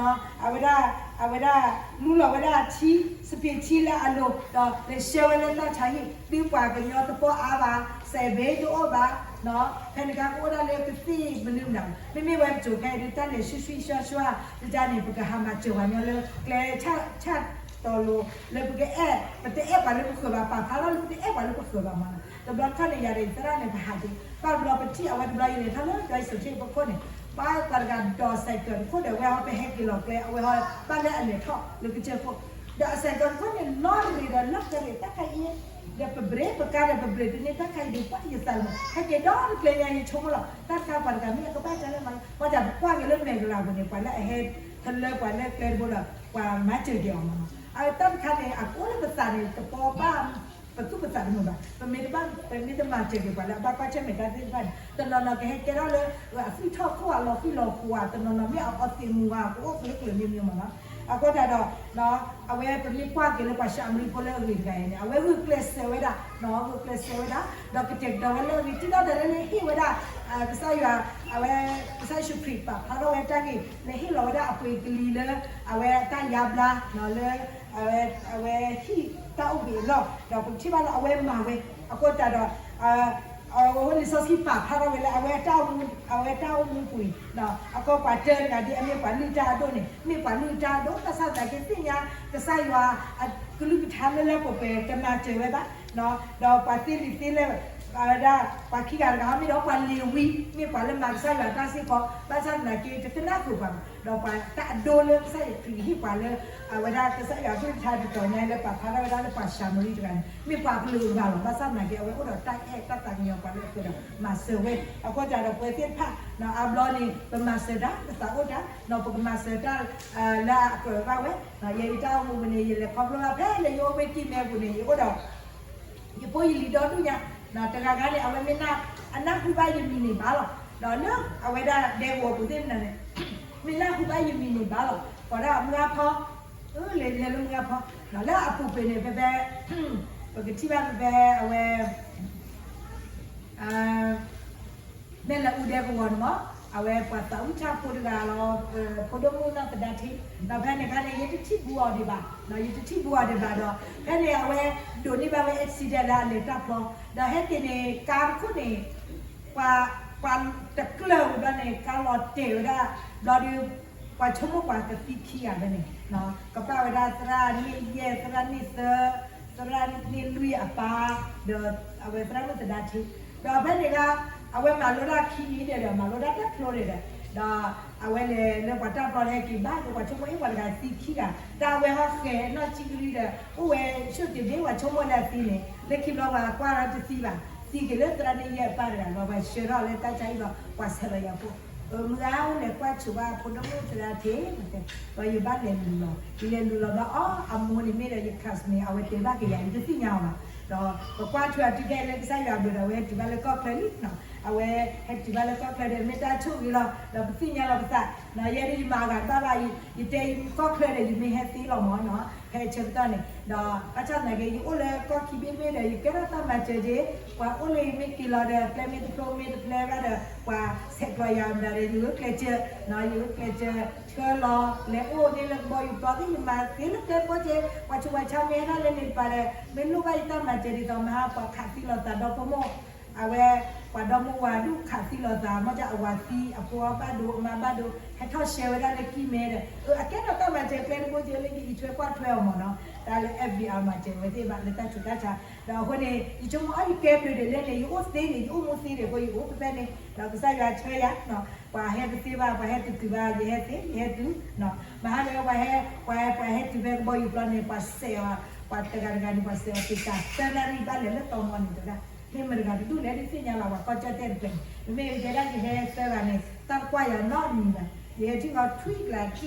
အဝဲဒၣ် အဝဲဒၣ် လူလီၤဝဲဒၣ်ထံ စပံးထံလၢအလိၤ ဒီးလဲၤဆှၢဝဲလၢတၢ်ဆါဟံၣ် ဒုးပှၤကညီတပီၢ်အါဘၣ် စဲးဘ့တအိၣ်ဘၣ် ဖဲန့ၣ်အခါကအိၣ်ဒၣ်လၢကသ့ၣ်မနုၤမတၤ မ့မ့ၢ်ဝဲပစိၤခဲအံၤဒုး တၢ်လဲၤဆှုဆှုဆှါဆှါ ဒ်တၢ်န့ၣ် ပကဟးမၤစၢၤပှၤကညီလၢကျဲဆၣ်တီၤလိၤ လၢပကအဲၣ် ပတအဲၣ်ပှၤလၢပဃၢၤဘၣ် ပာ်ဖျါထီၣ်လၢပတအဲၣ်ပှၤလၢပဃၢၤဘၣ်မးနီၤ. တဘျီတခီၣ်န့ၣ် ယၤဒီးယသရၣ်န့ၣ် ပဟးက့ၤ ဘၣ်တဘျီပထံၣ်အဝဲတဘျီ ယလဲၤထီၣ်လၢဒွးစံၣ်စိၤဆ့ၣ်ဖိခိၣ်န့ၣ် ဘၣ်ပှၤတဂၤဒိးစဲးကၢၤတခိၣ်ဒီး အဝဲဟီၣ် ပဟဲက့ၤလီၤကျဲ အဝဲဟီၣ် ဘၣ်လၢအလဲၤထီၣ်လၢကစၢၢ်ခိၣ် ဒီးအစဲးကၢၤတခိၣ်န့ၣ် လီၤရ့ၤဒီးလီၤကရ့ၤ တၢ်ခါအံၤ ဒီးပဘြ့းပကါဒီးပဘြ့းတန့ၢ် တၢ်ခါအံၤဒုးပှၤယသးလီၤ ဟဲက့ၤဒီတကျဲညါ ယဆိကမိၣ်လီၤ တၢ်တခါပှၤတဂၤမ့ၢ်အကဘၣ်တၢ်လၢမၤ ပှၤတၢ်ပကွၢ်က့ၤလၢမဲာ်ကလၤပူၤန့ၣ် ပှၤလၢအဟဲ ထလၢပှၤလၢကျဲတဘိဒီး ပှၤမၤစၢၤက့ၤအီၤမးနီၤ. အတၢ်တခါန့ၣ် အကအိၣ်လၢပသးန့ၣ် တပီဘၣ် ပသူၣ်ပသးတမုာ်ဘၣ်. ပမ့ၢ်တဘၣ် ပမ့ၢ်တမၤစၢၤက့ၤပှၤလၢအဘၣ်ကွၢ်ဆၢၣ်မဲာ်တၢ်သ့ၣ်တဖၣ်န့ၣ် တနီၤနီၤကဟဲကဲထီၣ်လၢ အသွံၣ်ထီၣ်ခိၣ် အလီၤဃံလီၤဃူဧါ တနီၤနီၤမ့ၢ်အအီသံးမူဧါ ကအိၣ်ကျၢၤကျၢၤမ့ၢ်မ့ၢ်မးနီၤ. အဃိသတးဒီး အဝဲပမ့ၢ်ကွၢ်က့ၤလၢပှၤၡၤမရံဖိလၢအဂ့ၤတဂၤအံၤန့ၣ် အဝဲဂုာ်ကျဲးစၢးဝဲဒၣ် ဂုာ်ကျဲးစၢးဝဲဒၣ် ဒီးကတဲာ်ကတီၤဝဲလၢအဂ့ၤ တုၤဒၣ်လဲာ်လၢလဲၤဟ့ၣ်ဝဲဒၣ် ကစၢ်ယွၤ အဝဲ ကစၢ်ယ့ၣ်ၡူးခရံာ်ပာ်ဖျါထီၣ်ဝဲတၢ်ဂ့ၢ် လဲၤဟ့ၣ်လီၤဝဲဒၣ်အပှ့ၤကလံၤလၢ အဝဲတၢ်ယါဘျါ လၢ အဝဲဟံၣ်တၢ်အိၣ်ဘှံးအလီၢ် ဒီးပကထံၣ်ဘၣ်လၢအဝဲမၤဝဲ အဃိသတးဒီး အဝဲလံာ်စီဆှံပာ်ဖျါထီၣ်ဝဲလၢအဝဲတၢ်အိၣ်မူ အဝဲတၢ်အိၣ်မူပူၤအံၤ အဃိပှၤတၢတဂၤဒ်အမ့ၢ်ပှၤလုၢ်တၢ်အဒိၣ်န့ၣ် မ့ၢ်ပှၤလုၢ်တၢ်အဒိၣ် ဘၣ်ဆၣ်သနာ်က့သ့ၣ်ညါ ကစၢ်ယွၤအကလုၢ်ကထါလၢလၢပှဲၤပှဲၤ တမၤစၢၤဝဲဘၣ် ဒီးပှၤသ့လံာ်သ့လဲၢ် ဝဲဒၣ် ပှၤခံဂၤတဂၤ မ့ၢ်ဒီးပှၤလ့ၤဝံ မ့ၢ်ပှၤလၢမၤကစၢ်ယွၤတၢ်စ့ၢ်ကီး ဘၣ်ဆၣ်သနာ်က့ တကနၣ်ဃုာ်ပှၤဘၣ် ဒီးပှၤတၢ်အဒိလၢကစၢ်ယွၤခရံာ်ဟ့ၣ်ပှၤလၢ အဝဲဒၣ်ကစၢ်ယွၤအကလုၢ်ကထါတတီၤညါလၢပာ်ဖျါထီၣ်ဝဲဒၣ်လၢပှၤၡၤမရံတဂၤန့ၣ် မ့ၢ်ပှၤကလုာ်တဂၤလီၤ. ဘၣ်ဆၣ်သနာ်က့ အဝဲအိၣ်ဒီးတၢ်အဲၣ်တၢ်သးကညီၤပှၤလၢအဃိဒီး မၤစၢၤဝဲ အဃိသတးဒီးပဝဲသ့ၣ်တဖၣ် အါဘျီန့ၣ် ပမၤစၢၤတၢ် ပသးအိၣ်တၢ် ဒီးပကမၤစၢၤတၢ် လၢအကြၢးဘၣ်ဝဲ ယဲအံၤတၢ်အိၣ်မူပူၤန့ၣ် ယလဲၤခီဖျိဘၣ်ဖဲလၢယအိၣ်ဝဲကံၢ်မဲပူၤန့ၣ် ယအိၣ်ဒီး ယဖိယလံၤဒီဒူၣ်ညါ တဂၤဂၤန့ၣ် အဝဲမ့ၢ် အနၢ်ဟူဘၣ်ယမံၤန့ၣ်ဘၣ်လီၤ. ဒီးလၢအဝဲဒၣ်ဒဲကဝီၤပူၤသ့ၣ်မနုၤန့ၣ် မ့ၢ်နၢ်ဟူဘၣ်ယမံၤန့ၣ်ဘၣ်လီၤ. ကိးဒၣ်မုၢ်ဂၢ်ဖီ လဲၤလဲၤလၢမုၢ်ဂၢ်ဖီ ဒီးလၢအပူၤကွံာ်န့ၣ် ဖဲဖဲ ပကထံၣ်ဘၣ်ဖဲဖဲအဝဲ မဲၢ်လၢအူဒဲကဝီၤန့ၣ်မး အဝဲပှၤသးဝံၣ်ဆၣ်ဖိတဂၤလီၤ ဖိဒိၣ်မုၣ်နီၢ်သဒါထံ ဒီးဖဲန့ၣ်အခါန့ၣ် ယတထံၣ်ဘူးအီၤဒံးဘၣ် ယတထံၣ်ဘူးအီၤဒံးဘၣ်ဒီး ဖဲန့ၣ်အဝဲ ဒိးန့ၢ်ဘၣ်ဝဲ accident လၢအလဲၤတၢ်ဖျီ ဒီးဟဲက့ၤန့ၣ် ကါတခိၣ်န့ၣ် ပှၤ ပှၤတကျၢၢ်ဝံၤဘျီန့ၣ် ကါလီၤတဲာ်ဝဲဒၣ် ဘျီဒီး ပှၤဆိကမိၣ်ပှၤကသံခံဂၤဖဲန့ၣ် ကပာ်ဝဲဒၣ်သရၣ်န့ၢ်ယဲၢ် သရၣ်န့ၢ်သၢ သရၣ်န့ၢ်လွံၢ်အပၢ် ဒီးအဝဲသရၣ်မုၣ်သဒါထံ ဒီးဖဲန့ၣ်က အဝဲမၤလိတၢ်ခံနံၤဒီး မၤလိတၢ်တဖျိဒီး ဒီးအဝဲလဲၤလၢပှၤတၢ်ဖျီန့ၣ်ဟဲက့ၤဘၣ်ဒီး ပှၤဆိကမိၣ်အ့ၣ်ပှၤတဂၤသံခံဂၤ တၢ်အဝဲဟီၣ်ဃဲၤနီၢ်ဆံကလံဒီး အိၣ်ဝဲဆူၣ်တ့ၢ်ဘ့ၣ် ပှၤဆိကမိၣ်လၢအသံန့ၣ် လၢခံဘျီပှၤကွၢ်လီၤတသံဘၣ် သံက့ၤလၢသရၣ်န့ၢ်ယဲၢ်အပၢ်တဂၤ ဒီးပှၤဆှၢထီၣ်လၢတၢ်ဆါဟံၣ်ဒီး ပှၤဆဲးလီၤယၤဖိ မုၢ်ဂၤအိၣ်လဲၤကွၢ်ဆိးဘၣ်ဖိဒိၣ်မုၣ်သဒါထံ ဒီးယဘၣ်လဲၤလူၤလီၤ ယလဲၤလူၤလီၤဘျီ အီ အမိၢ်န့ၣ်မ့ၢ်ဒီးယ classmate အဝဲတဲဘၣ်က့ၤယၤ ယတသ့ၣ်ညါအီၤဘၣ် ဒီးပကွၢ်ထွဲအီၤတုၤခဲအံၤလၢကစၢ်ယွၤအဘျုးဒီး အဝဲဟဲတုၤဘၣ်လၢကီၢ်ချၢလံ အဝဲဟဲတုၤဘၣ်လၢကီၢ်ချၢဒီး မ့ၢ်တၢ်ဆိၣ်ဂ့ၤလီၤ ဒီးပသ့ၣ်ညါလီၤပသး ယဲဒၣ်ယမၤအဂၤတဘၣ်ဘၣ် ယတဲကီၢ်ချၢဒီး ယမ့ၢ်ဟဲသ့လီၤမးနီၤ ဖဲအဆၢကတီၢ်န့ၣ် ဒီးဘၣ်ဆၣ်သနာ်က့ ယအိၣ်လၢကီၢ်ခံဘ့ၣ်ဘ့ၣ်ဒီး ယကဲထီၣ်တၢ်မၤစၢၤဒ် ပှၤအိၣ်လၢယမ့ၢ်က့ၤလီၤဒီး ကျဲမ့ၢ်တဖျိမ့ၢ်တဖျဲဘၣ်ဒီး ပှၤဆဲးကျိးယၤမတၤဒီး ယဂုာ်ကျဲးစၢး ယဂုာ်ကျဲးစၢး ဆှၢလီၤ လဲၤအိၣ်န့ၢ်လၢကဘီယူၤပျီသ့ၣ် ယမၤသ့လၢကျဲဖိက့ ပှၤဆူးပှၤဆါမ့ၢ်ဟဲထီၣ်လၢန့ၣ်တပၤဒီး မ့ၢ်လိၣ်ဘၣ်ယတၢ်မၤစၢၤဒ်သိး မဟါပှၤခးသံလိာ်သးဒီဖိမိၢ် အဝဲ ပှၤဒီမိၢ်ဝၤဒူၣ်ခးသံလိာ်သး မ့ၢ်ကၢ်အဝၤသံ အဖိအဘၣ်ဒိ အမါဘၣ်ဒိ ဟဲထီၣ်ရှဲဝဲဒၣ်လၢကံၢ်မဲဒီး အကဲထီၣ်တၢ်မၤစၢၤကျဲတဘိက့လၢယအံးထွဲကွၢ်ထွဲအီၤမးနီၤ တၢ်လၢ F B R မၤစၢၤဝဲသ့ၣ်ဘၣ်လၢတၢ်ဆူးတၢ်ဆါ ဒီးအဃိန့ၣ် ယဆိကမိၣ်အီၤ ယကဲဘျုးဒ်လဲၣ်န့ၣ် ယအိၣ်သ့န့ၣ် ယအိၣ်မူသ့န့ၣ်အဃိ ယအိၣ်ဖဲဖဲန့ၣ် ဒီးကစၢ်ယွၤဆှၢယၤ ပှၤဟဲတသ့ဘၣ် ပှၤဟဲတတုၤဘၣ် ယဟဲသ့ ယဟဲတုၤ မဟါလၢပှၤဟဲ ပှၤဟဲ ပှၤဟဲတုၤဖဲကဘီယူၤပျီန့ၣ် ပှၤစဲးအီၤ ပှၤတဂၤတဂၤန့ၣ် ပှၤစဲးအီၤတ့ၢ်တၢ် သၢနၣ်ရံၣ်ဘၣ်လဲၤလၢတီမီန့ၣ်တဂၤ မ့ၢ်မတဂၤတဒူၣ်လဲၣ် ဒ်သ့ၣ်ညါလီၤ ပှၤကီၢ်ကၠီၣ်တဲၣ်တဖျၢၣ်န့ၣ် မ့မ့ၢ်ယတဲဒၣ်ယဟဲသၢဂၤန့ၣ် တၢ်တကွၢ်ယၤနီတမံၤဘၣ် ယဟဲထံၣ်ဃီထွံၣ်ကျါ ထံၣ်ဃီ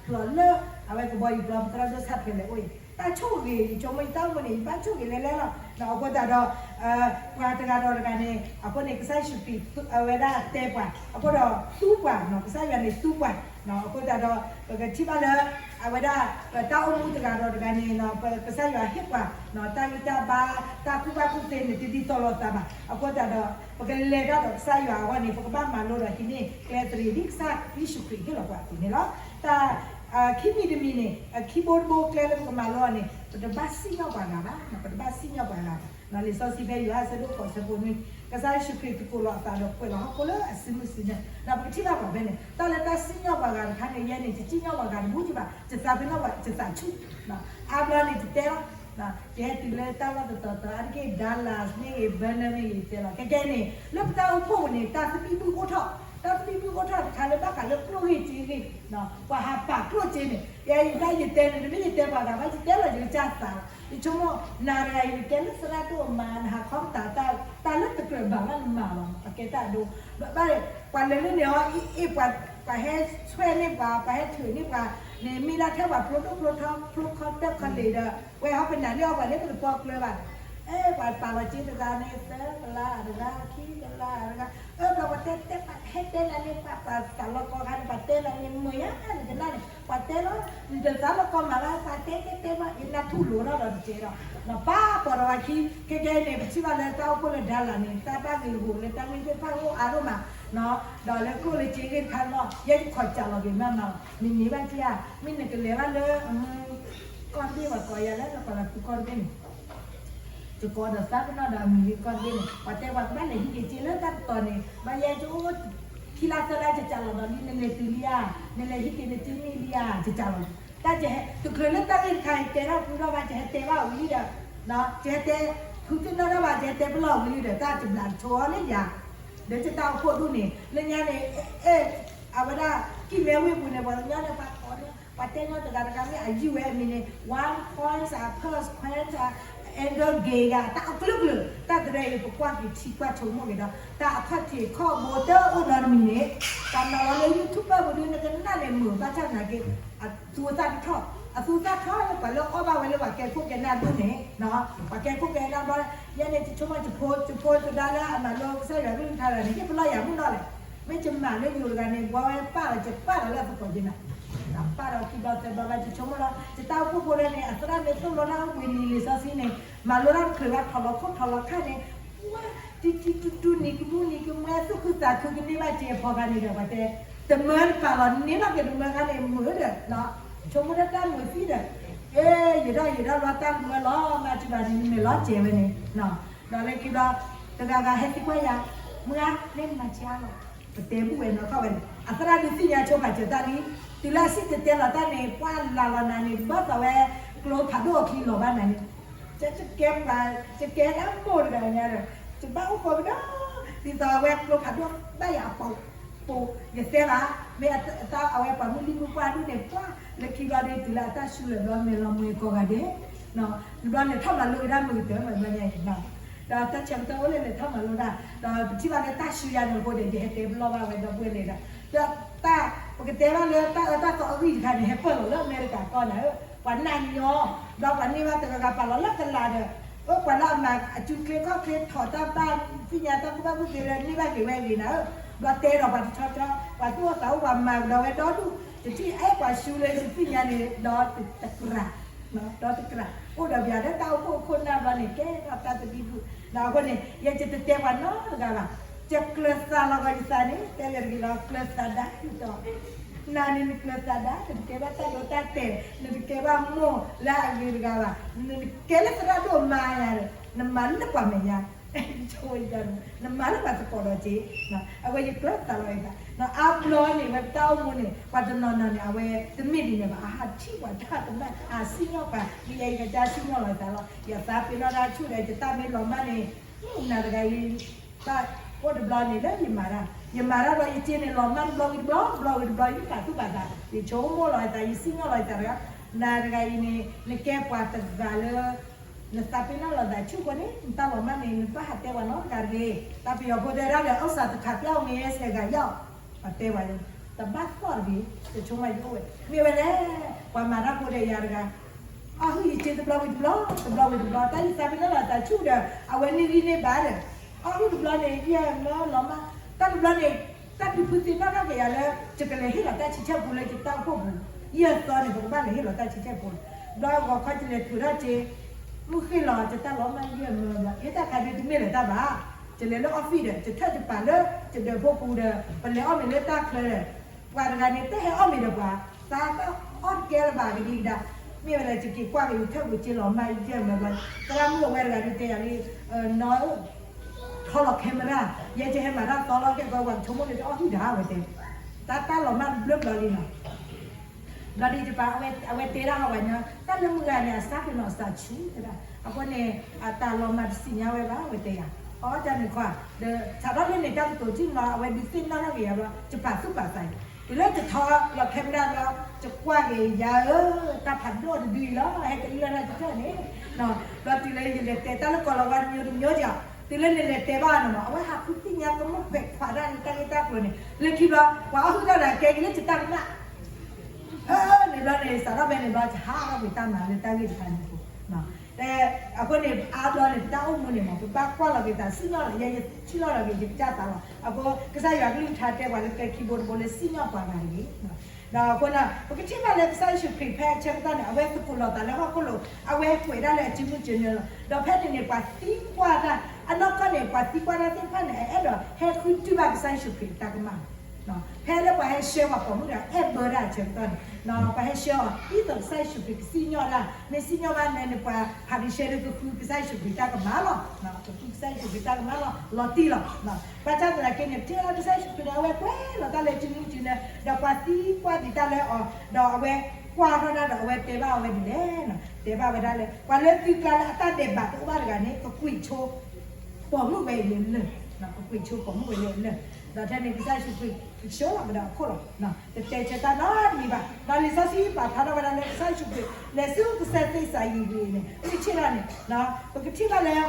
ဖျိးလၢ အဝဲကဘီယူၤပျီ ပသရၣ်ဒိၣ်ဆၣ်ဖျၢၣ်လဲၤအိၣ်အံၤ တၢ်ဆိၣ်ဂ့ၤ ယဆိကမိၣ်ယတၢ်အိၣ်မူန့ၣ် ယဘၣ်ဆိၣ်ဂ့ၤလဲၤလဲၤလီၤ အဃိသတးဒီး ပှၤတဂၤဒီးတဂၤန့ၣ် အဃိန့ၣ် ကစၢ်ယ့ၣ်ၡူးခရံာ် အဝဲဒၣ်တဲပှၤ အဃိဒီးသူပှၤ ကစၢ်ယွၤန့ၣ်သူပှၤ အဃိသတးဒီး ပကထံၣ်ဘၣ်လၢ အဝဲဒၣ် ပတၢ်အိၣ်မူတဂၤဒီးတဂၤန့ၣ် ပကစၢ်ယွၤဟ့ၣ်ပှၤ တၢ်ဂံၢ်တၢ်ဘါ တၢ်ကူၣ်ဘၣ်ကူၣ်သ့န့ၣ် တဒ်သိးလိာ်သးဘၣ် အဃိသတးဒီး ပကလဲၤတၢ်ဒီးကစၢ်ယွၤအဂီၢ်န့ၣ် ပကဘၣ်မၤလိဒီးဟံးန့ၢ်ကျဲသရံး ဒ်ကစၢ်ယ့ၣ်ၡူးခရံာ်ဟ့ၣ်လီၤပှၤအသိးန့ၣ်လီၤ. တၢ် ခံမံၤတမံၤန့ၣ် အခံဘိတဘိကျဲလၢပကမၤလိအီၤန့ၣ် ပတဘၣ်စံၣ်ညီၣ်ပှၤဂၤဘၣ်, ပတဘၣ်စံၣ်ညီၣ်ပှၤဂၤဘၣ်. လံာ်စီဆှံဖဲယိၤဟၣ်အဆၢဒိၣ်ဃိးဆၢဖိနွံ, ကစၢ်ယ့ၣ်ၡူးခရံာ်သကိးလီၤအသးဒီးကွဲးလီၤဟီၣ်ခိၣ်လၢအစုမုၢ်စုနၢ်, ဒီးပကထံၣ်ဘၣ်ပှၤဖဲန့ၣ် တၢ်လၢတၢ်စံၣ်ညီၣ်ပှၤဂၤတခါန့ၣ် ယဲန့ၣ် ယတစံၣ်ညီၣ်ပှၤဂၤတဘူၣ်ကဘၣ်, ယသးပ့ၤနီၣ်ပှၤ ယသးဆူၣ်, အါဘျီန့ၣ် ယတဲလီၤ ယဟဲတုၤလၢတၢ်လီၢ်တတီၤတီၤ အါတက့ၢ် Dallas မ့ၢ်ဂ့ၤ Vernon မ့ၢ်ဂ့ၤ ယတဲလီၤ ခဲကဲန့ၣ် လၢပတၢ်အိၣ်ဖှိၣ်ပူၤန့ၣ် တၢ်သဘံၣ်ဘုၣ်အိၣ်ထီၣ်, တၢ်သဘံၣ်ဘုၣ်အိၣ်ထီၣ်တခါလၢဘၣ်ဃးလၢကျိၣ်ဂ့ၢ်စ့ဂ့ၢ်, ပှၤဟးပာ်ကျိၣ်စ့န့ၣ် ယဲယတဲန့ၣ် တမ့ၢ်ယတဲပှၤဂၤဘၣ် ယတဲလီၤယကစၢ်သးလီၤ. ယဆိကမိၣ် နၤတဂၤအံၤ နကဲလၢသရၣ်ဒိၣ်အမါ နဟးခီပတာ်တၢ် တၢ်လၢတကြၢးဘၣ်ဘၣ်နမၤလီၤ အကဲတၢ်အဒိ ဘၣ် ပှၤလဲၤလၢန့ၣ်အီၤ အ့ၣ် ပှၤဟဲဆွဲန့ၢ်ပှၤ ပှၤဟဲထုးန့ၢ်ပှၤန့ၣ် မ့ၢ်ဒၣ်ထဲပှၤဖျိဒိၣ်ဖျိထီ ဖျိခီတၢၢ်ခီလ့ၤဒီး ဝဲဟီပနၢ်လၢအီၤ ပှၤလၢပတပီကျၢၤဘၣ်, အဲ ပှၤပာ်လီၤစ့တဂၤန့ၣ် သၢကလးတဂၤ ခံကလးတဂၤ, အဘျီပှၤတဲတဲပှၤဟဲတဲနၤန့ၣ် ပှၤပှၤသးလီကီခါန့ၣ် ပှၤတဲနၤန့ၣ် မုာ်ညါနကနၣ်န့ၣ် ပှၤတဲလီၤ နတသးလီကီမးဘၣ် ပှၤတဲတဲတဲဘၣ် ယနၢ်ထူၣ်လိာ်ထီၣ်ဒီးတကဲဒီး ပာ်ပီၤဒီးဝဲခံ ခဲကဲန့ၣ် ပထံၣ်ဘၣ်လၢတၢ်အိၣ်ဖှိၣ်လၢ Dallas န့ၣ် တၢ်ဘၣ်ဂ့ၢ်ဂီၢ်လၢတၢ်ဂ့ၢ်သ့ၣ်တဖၣ်အိၣ်အါဒိၣ်မး ဒီးလၢကျိၣ်လၢစ့ဂ့ၢ်တခါလီၤ ယဲယခီၣ်စးလီၤက့ၤမးမးလီၤ နန့ၢ်ဘၣ်က့ၤဧါ မ့ၢ်နကလဲၤဘၣ်လၢ ကီၢ်တဘ့ၣ် ပှၤကိးယၤလၢ ပှၤလၢသူကီၢ်တဘ့ၣ်န့ၣ် ယကိးဒီးသးပ့ၤနီၣ်ဒီးအမံၤလၢကီၢ်တဘ့ၣ်န့ၣ် ပှၤတဲပှၤကဘၣ်လဲၤဟံးက့ၤစ့လၢတၢ်တတီၤန့ၣ် ဘၣ်ယဲကအိၣ် ခံလါသၢလါ ယစးလီၤဒီးလံ နလဲၤတုၤလံဧါ နလဲၤဟံးက့ၤနစ့န့ၢ်လံဧါ ယစးလီၤ တၢ်ယဟဲ တချုးလၢတၢ်ဂ့ၢ်တခါအံၤ တဲထီၣ်ပူထီၣ်ဘၣ် ယဟဲတဲဘၣ်ဝံၤဒီး ယဟဲတဲ ဃုသ့ၣ်နီၣ်တၢ်ဘၣ် ယတဲပလီၢ်ဝံၤဒီး တၢ်တဘျးတဆိအီၤလၢယၤ, ဒီးယတၢ်အိၣ်ဖှိၣ်ဒူၣ်န့ၣ် လၢညါန့ၣ် အဲၣ် အဝဲဒၣ် ကံၢ်မဲဝ့ၢ်ပူၤန့ၣ် ပှၤကညီန့ၣ် ပှၤကိးန့ၣ် ပှၤတဲညီတဂၤတဂၤမ့ၢ်အယုၢ်ဝဲအမံၤန့ၣ် one coin ဧါ purse coin ဧါ angle gate ဧါ တၢ်အကလုာ်ကလုာ် တၢ်တရၢအံၤ ပကွၢ်က့ၤထံကွၢ်ဆိကမိၣ်က့ၤဒီး တၢ်အခီၣ်ထံးခီၣ်ဘိတအိၣ်နီတမံၤန့ၣ် ပှၤမၤလီၤလၢ YouTube ပူၤဒုး နကနၣ်န့ၣ်မုာ်ဘၣ်ဆၣ်သနာ်က့ အသူအသၣ်တထီၣ်, အသူအသၣ်ထီၣ်လၢပှၤလၢအီၣ်ဘၣ်ဝဲလၢပှၤကဲခိၣ်ကဲနၢ်ဒူၣ်န့ၣ်, ပှၤကဲခိၣ်ကဲနၢ်ဘျီ ယဲန့ၣ် ယဆိကမိၣ် ယဖိ ယဖိသဒါလၢအမၤလိကစၢ်ယွၤကလုၢ်ကထါတဂၤန့ၣ် ဟ့ၣ်ပလီၢ်ယၤမုၢ်နီၢ်လဲၣ်, မ့ၢ်ယမၤလၢယိၤတဂၤန့ၣ် ဘှီဝဲပၢ်ဒီး ယပၢ်ဒီးလၢအသကိးက့ၤနၤ, ပၢ်ဒီးခံဘျီသၢဘျီဘၣ် ယဆိကမိၣ်လီၤ ယတၢ်အိၣ်ဖှိၣ်ဖိလၢန့ၣ် အသရၣ်မ့ၢ်သိၣ်လိတၢ်ဝံၤနံၤလံာ်စီဆှံန့ၣ် မၤလိတၢ်တချုးဘၣ် ထီၣ်လီၤခိၣ်ထီၣ်လီၤခါန့ၣ် ပှၤ တံတံတူတူ နံၤကမူနံၤကမဲ သူၣ်ခုသးခုကန့ၢ်ဘၣ်စ့အဖီခါန့ၣ်ဒီး ပှၤတဲ တမၢတပာ်လီၤ န့ၢ်ဘၣ်က့ၤတမၢခါန့ၣ် မုာ်ဒီး ဆိကမိၣ်တၢ်တၢ်မုာ်သံဒီး အ့ ယံာ်ထီၣ်ယံာ်ထီၣ်လီၤ တၢ်တမၢလီၤ မၤစၢၤဘၣ်န့ၣ် နမဲာ်လီၤစဲးဝဲန့ၣ် ဒီးလၢခံဘျီ တဂၤဂၤဟဲသံကွၢ်ယၤ မုၢ်ဂၤ မ့ၢ်မၤစၢၤလီၤ ပတဲဘူၣ်ဝဲနီၢ်ခီၣ်ဝဲန့ၣ် အသရၣ်ဒုးသ့ၣ်ညါဆိပာ်စၢၤတၢ်လံ တုၤလၢအစံၣ်တဲၤတဲလီၤတၢ်န့ၣ် ပှၤလၢ်လီၤနၤန့ၣ် တဘၣ်သးဝဲ ကျိဖးဒိၣ်အချံလီၤဘၣ်နၤန့ၣ် ယကဲပှၤ ယကဲလၢမိၢ်တဂၤညါဒီး ယဘၣ်အိၣ်ဃီကဒီး ဒ်သိးအဝဲကျိဖးဒိၣ်ဘၣ်ယၤအပိာ် ပိာ် ယတဲဘၣ် မ့ၢ်အတၢ်အဝဲပှၤမုၢ်လံၢ်မုၢ်ပှၢ်ဒူၣ်န့ၣ် ပှၤလၢခံဘျီဒီး တုၤလၢအတၢ်စူၤလၢာ်ဘျီ မဲာ်လီၤမှဲၤကိးဂၤဒဲး ဘျီန့ၣ်ထီၣ်မၤလိက့ၤတၢ်မုာ်ကတၢၢ်မးဘျီညါအံၤ ဒီးတၢ်ဆၢကတီၢ်အိၣ်လၢလဲၤထီၣ်မၤလိတၢ် ဒီးပထံၣ်ဘၣ်လၢတၢ်စူၤယၤန့ၣ်အဃိဒီး ယဟဲတဲပလီၢ်ဘၣ်ဝဲဒီပုၢ်ဝဲၢ်လံဒီး ဒီးတၢ် ပကတဲဘၣ်လၢတၢ်အၢတၢ်သီအဂံၢ်တခါန့ၣ် ဟဲပၢၢ်လီၤလၢအမဲရကၤကီၢ်နၤဧၢ, ပှၤနာ်ညီ, ဒီးပှၤန့ၢ်ဘၣ်တဂၤဂၤပာ်လီၤလၢကလးဒီး အၢ ပှၤလၢအမၤအစုကျဲခီၣ်ကျဲထီၣ်တၢ်ဘၣ်သ့ၣ်ညါတၢ်ကူၣ်ဘၣ်ကူၣ်သ့လၢန့ၢ်ဘၣ်က့ၤဝဲဂ့ၤနၤဧၢ, ဒီးတဲဒီးပှၤတဆီဆီ ပှၤသူၣ်အိၣ်သးအိၣ်ပှၤမၤကဒီးဝဲဒီဒူၣ် တထံၣ်အဲၣ်ပှၤစူၤလၢယသ့ၣ်ညါန့ၣ် ဒီးတကြၢး ဒီးတကြၢး အိၣ်ဒီးပယၤလၢတၢ်အိၣ်ဖှိၣ်ခိၣ်နၢ်ဘျီန့ၣ် ကဲထီၣ်တၢ်သဒံးဘုၣ် ဒီးအဃိန့ၣ် ယဲယတတဲပှၤနီတဂၤဘၣ်, ယကျၢၤသးလီၤဂီၤယသးန့ၣ် တဲဂ့ၤတဂ့ၤလီၤ ကျၢၤသးဒါဒ်သိး နၤန့ၣ်နကျၢၤသးဒါ နတကဲဘၣ်တၢ်ဒိတၢ်တဲာ် နတကဲဘၣ်မိၢ်လၢအဂ့ၤတဂၤဘၣ်, နကဲလၢသရၣ်ဒိၣ်မါယၤဒီး နမၤလၢပှၤမဲာ်ညါ နမၤလၢပှၤသကိးဒီးက့ၤ, အဝဲယကျၢၤသးလီၤယသး အါဘျီန့ၣ် ဝဲပတၢ်အိၣ်မူန့ၣ် ပှၤတနီၤနီၤန့ၣ် အဝဲတမ့ၢ်ဒ်န့ၣ်ဘၣ် အဟးထံၣ်ပှၤတၢ်ကမၣ် အစံၣ်ညီၣ်ပှၤ မ့ၢ်ယဲအံၤကစၢ်စံၣ်ညီၣ်လီၤယသးလီၤ ယသးပ့ၤနီၣ်တၢ်ဆူၣ်ဒီး ယတၢ်မ့ၢ်လီၤမၢ်န့ၣ် နၤတဂၤအံၤ ဘၣ်အိၣ်တဘျီန့ၣ်လၢယမၤတၢ် ယမၤတၢ်ဘျီယစ့န့ၣ် လီၤမၢ်တဘျီဝံၤတဘျီ တဘျီဝံၤတဘျီ ယပာ်သူၣ်ပာ်သး ယဆိကမိၣ်လီၤယသး ယစံၣ်ညီၣ်လီၤယသးတဂၤ နၤတဂၤအံၤန့ၣ် နကဲပှၤတဂၤလၢ နသးပ့ၤနီၣ်လီၤသးဆူၣ်အဃိန့ၣ် နတၢ်လီၤမၢ်န့ၣ် နဘၣ်ဟးတဲပှၤနီတဂၤတဂ့ၤ တၢ်ပယီၤဖိတဲဒၣ်ဒီး အုၣ်သးတခးပျောက်ငရဲဆဲးဂၤယောက် ပတဲပှၤန့ၣ် တဘၣ်သီၣ်တဂ့ၤ ယဆိကမိၣ်ယအိၣ်ဝဲ မ့ၢ်ဝဲလဲၣ် ပှၤမၤတၢ်ဖိဒီးယၤတဂၤ အီၣ်ဟုၣ်ယစ့တဘျီဝံၤတဘျီ တဘျီဝံၤတဘျီ တၢ်ယသးပ့ၤနီၣ်လီၤသးဆူၣ်ဒီး အဝဲန့ၢ်ဂံၢ်န့ၢ်ဘါဒီး အီၣ်ဟုၣ်တဘျီန့ၣ် ယဲၢ်မၢလီၤမၢ် တၢ်တဘျီန့ၣ် တၢ်ဒုးဖုသ့ၣ်နီၣ်ထီၣ်က့ၤယၤလၢ ယကလဲၤဟ့ၣ်လီၤတၢ်ဆံဆဲၣ်ပူလၢယတၢ်အိၣ်ဖှိၣ်ပူၤ ယဲၢ်သီန့ၣ် ပကဘၣ်လဲၤဟ့ၣ်လီၤတၢ်ဆံဆဲၣ်ပူလီၤ ဘျီဂီၤခီယလဲၤထုးထီၣ်စ့ မုၢ်ဃ့ၢ်လီၤ ယတၢ်လီၤမၢ်ယဲၢ်မၢဘျီ ယတၢ်ခါဒုးတမ့ၢ်လၢၤတၢ်ဘၣ် ယလဲၤလၢ office ဒီး ယထၢၣ်ယပာ်လၢယဒၢးဖိပူၤဒီး ပလဲၤအီၣ်မ့ၤလၢတၢ်ချၢဒီး ပှၤတဂၤန့ၣ် တဟဲအီၣ်မ့ၤဒီးပှၤ သးတၢ်အီၣ်တကဲလၢၤဘၣ်ကဒံကဒါ မ့ၢ်ဝဲလၢယက့ၤကွၢ်က့ၤယထၢၣ်ပူၤစ့လီၤမၢ်ယဲၢ်မၢဘျီ သရၣ်မုၣ်အဝဲတဂၤဒုးတဲယၤလံ နီၢ်ဧၢ ထီလီၤ camera ယဲယဟဲမၤတၢ်သီလီၤ ကဲကီးပှၤကဆိကမိၣ်န့ၣ် တအီၣ်ဟုၣ်ဒၣ်ဝဲတဲ တၢ်တၢ်လီၤမၢ်တဘျုးဘျီလံနီၤ ဘျီဒ်ယပာ် အဝဲတဲဒၣ်ဟီပှၤညီ တၢ်လၢမုၢ်ဂၤန့ၣ် အစၢ်ပ့ၤနီၣ်အစၢ်ဆူၣ်တဒၣ် အဃိန့ၣ် အတၢ်လီၤမၢ်တစံၣ်ညါဝဲဘၣ် အဝဲတဲယၤ အီၣ်တၢ်န့ၣ်ခွါ ဒီးစးထီၣ်လၢန့ၣ် တၢ်ကတိၤထံၣ်နီၤ အဝဲဒုးသ့ၣ်နီၣ်ထီၣ်က့ၤယၤဘျီ ယပာ်သူၣ်ပာ်သးအံၤ တုၤလၢယထီလီၤ camera ဘျီ ယကွၢ်က့ၤယၤဧၢ တၢ်ဖးဒိၣ်တဒုအံၤလီၤ ဟဲကလၢၢ်တၢ်တထၢၣ်န့ၣ် ဘျီတုၤလၢယလဲၤတဲတၢ်လၢကီၢ်လီၤဝါတမျိုးတမျိုးဒီး တုၤလၢနလဲၤတဲဘၣ်န့ၣ်မး အဝဲဟးဃုသ့ၣ်ညါကမိၣ်ခွဲးခွးတၢ်န့ၣ် တၢ်ဂ့ၢ်တၢ်ကျိၤန့ၣ် လၢခံဘျီ ပှၤအီၣ်ဟုၣ်တၢ်ဒီးကဲက့ၤလၢယတၢ်ကမၣ် ဟၢန့ၣ်ဘျီန့ၣ် စးထီၣ်ဖဲန့ၣ်ဘျီ ယဟးထီၣ်ကွံာ်တၢ်မၤလၢတၢ်ဂ့ၢ်တခါန့ၣ်အဃိ အဃိန့ၣ် အါဘျီန့ၣ် ပတၢ်အိၣ်မူန့ၣ်မး ပဘၣ်ကွၢ်လီၤက့ၤသးစံၣ်ညီၣ်လီၤ ယဲယထံၣ်လီၤလီၤက့ၤယကစၢ်သးလီၤ အဃိ ကစၢ်ယွၤကလုၢ်ကထါတဲပှၤလၢကဲခံဘိတဘိလၢစံၣ်ညီၣ်ပှၤဂၤတဂ့ၤ ဒီးအဃိန့ၣ် ပကထံၣ်ဘၣ်လၢကစၢ်ယ့ၣ်ၡူးခရံာ်ဖဲအဆၢကတီၢ်န့ၣ် အဝဲသကိးလီၤသးလၢဟီၣ်ခိၣ်လိၤ အဝဲကွဲးဒၣ်လၢအစုမုၢ်စုနၢလီၤ ဒီးဖဲန့ၣ်န့ၣ် ပှၤသံကွၢ်တၢ် အနီၢ်ကီၢ်န့ၣ် ပှၤသံကွၢ်တၢ်သ့ၣ်တဖၣ်န့ၣ် အအဲၣ်ဒိးဟဲဃုထံၣ်ဘၣ်ကစၢ်ယ့ၣ်ၡူးခရံာ်တၢ်ကမၣ် ဖဲလၢပှၤဟဲဆှၢပှၤပိာ်မုၣ်ဒီး အဲၣ်ဘၢတၢ်အဆၢကတီၢ်န့ၣ် ပှၤဟဲဆှၢအီၤ ဒ်သိးကစၢ်ယ့ၣ်ၡူးခရံာ်ကစံၣ်ညီၣ်တၢ် မ့ၢ်စံၣ်ညီၣ်ဘၣ်န့ၣ်န့ၣ် ပှၤဖၤရံၤၡဲဒုးကဃုကစၢ်ယ့ၣ်ၡူးခရံာ်တၢ်ကမၣ်လီၤ ကဃုကစၢ်ယ့ၣ်ၡူးခရံာ်တၢ်ကမၣ်လီၤ လီၤတံၢ်လီၤ ဘၣ်ဆၣ်သနာ်က့န့ၣ် ပထံၣ်လၢကစၢ်ယ့ၣ်ၡူးခရံာ်န့ၣ် အဝဲကွဲးလီၤတၢ်လၢစုမုၢ်စုနၢ ဒီးပှၤသံကွၢ်ဒံးတၢ်လၢအီၤ ဒီးအဝဲ ကွၢ်ထီၣ်တၢ်ဒီးအဝဲတဲဘၣ်အဝဲဒ်လဲၣ်, တဲဘၣ်ဝဲဒၣ်လၢ ပှၤလၢသုကျါလၢအတၢ်ဒဲးဘးတအိၣ်ဘၣ်တဂၤန့ၣ် ကကွံာ်ဆိ ပိာ်မုၣ်ဝဲအံၤလၢလၢၢ်, ကကွံာ်ဆိပိာ်မုၣ်ဝဲလၢလၢၢ်, ဒီးထဲန့ၣ်ကစၢ်ယ့ၣ်ၡူးခရံာ် ကဆှၢလီၤကဒီးအခိၣ်လီၤ, တတဲဆၢတၢ်နီတမံၤဘၣ်. ဒီးလံာ်စီဆှံပာ်ဖျါထီၣ်ဝဲဒၣ်လၢကစၢ်ယ့ၣ်ၡူးခရံာ် လဲၤဆူကစၢၢ်သ့ၣ်စၤယံၤဝံၤန့ၣ် မုၢ်ဆ့ၣ်ထီၣ်န့ၣ် ပကထံၣ်ဘၣ်လၢ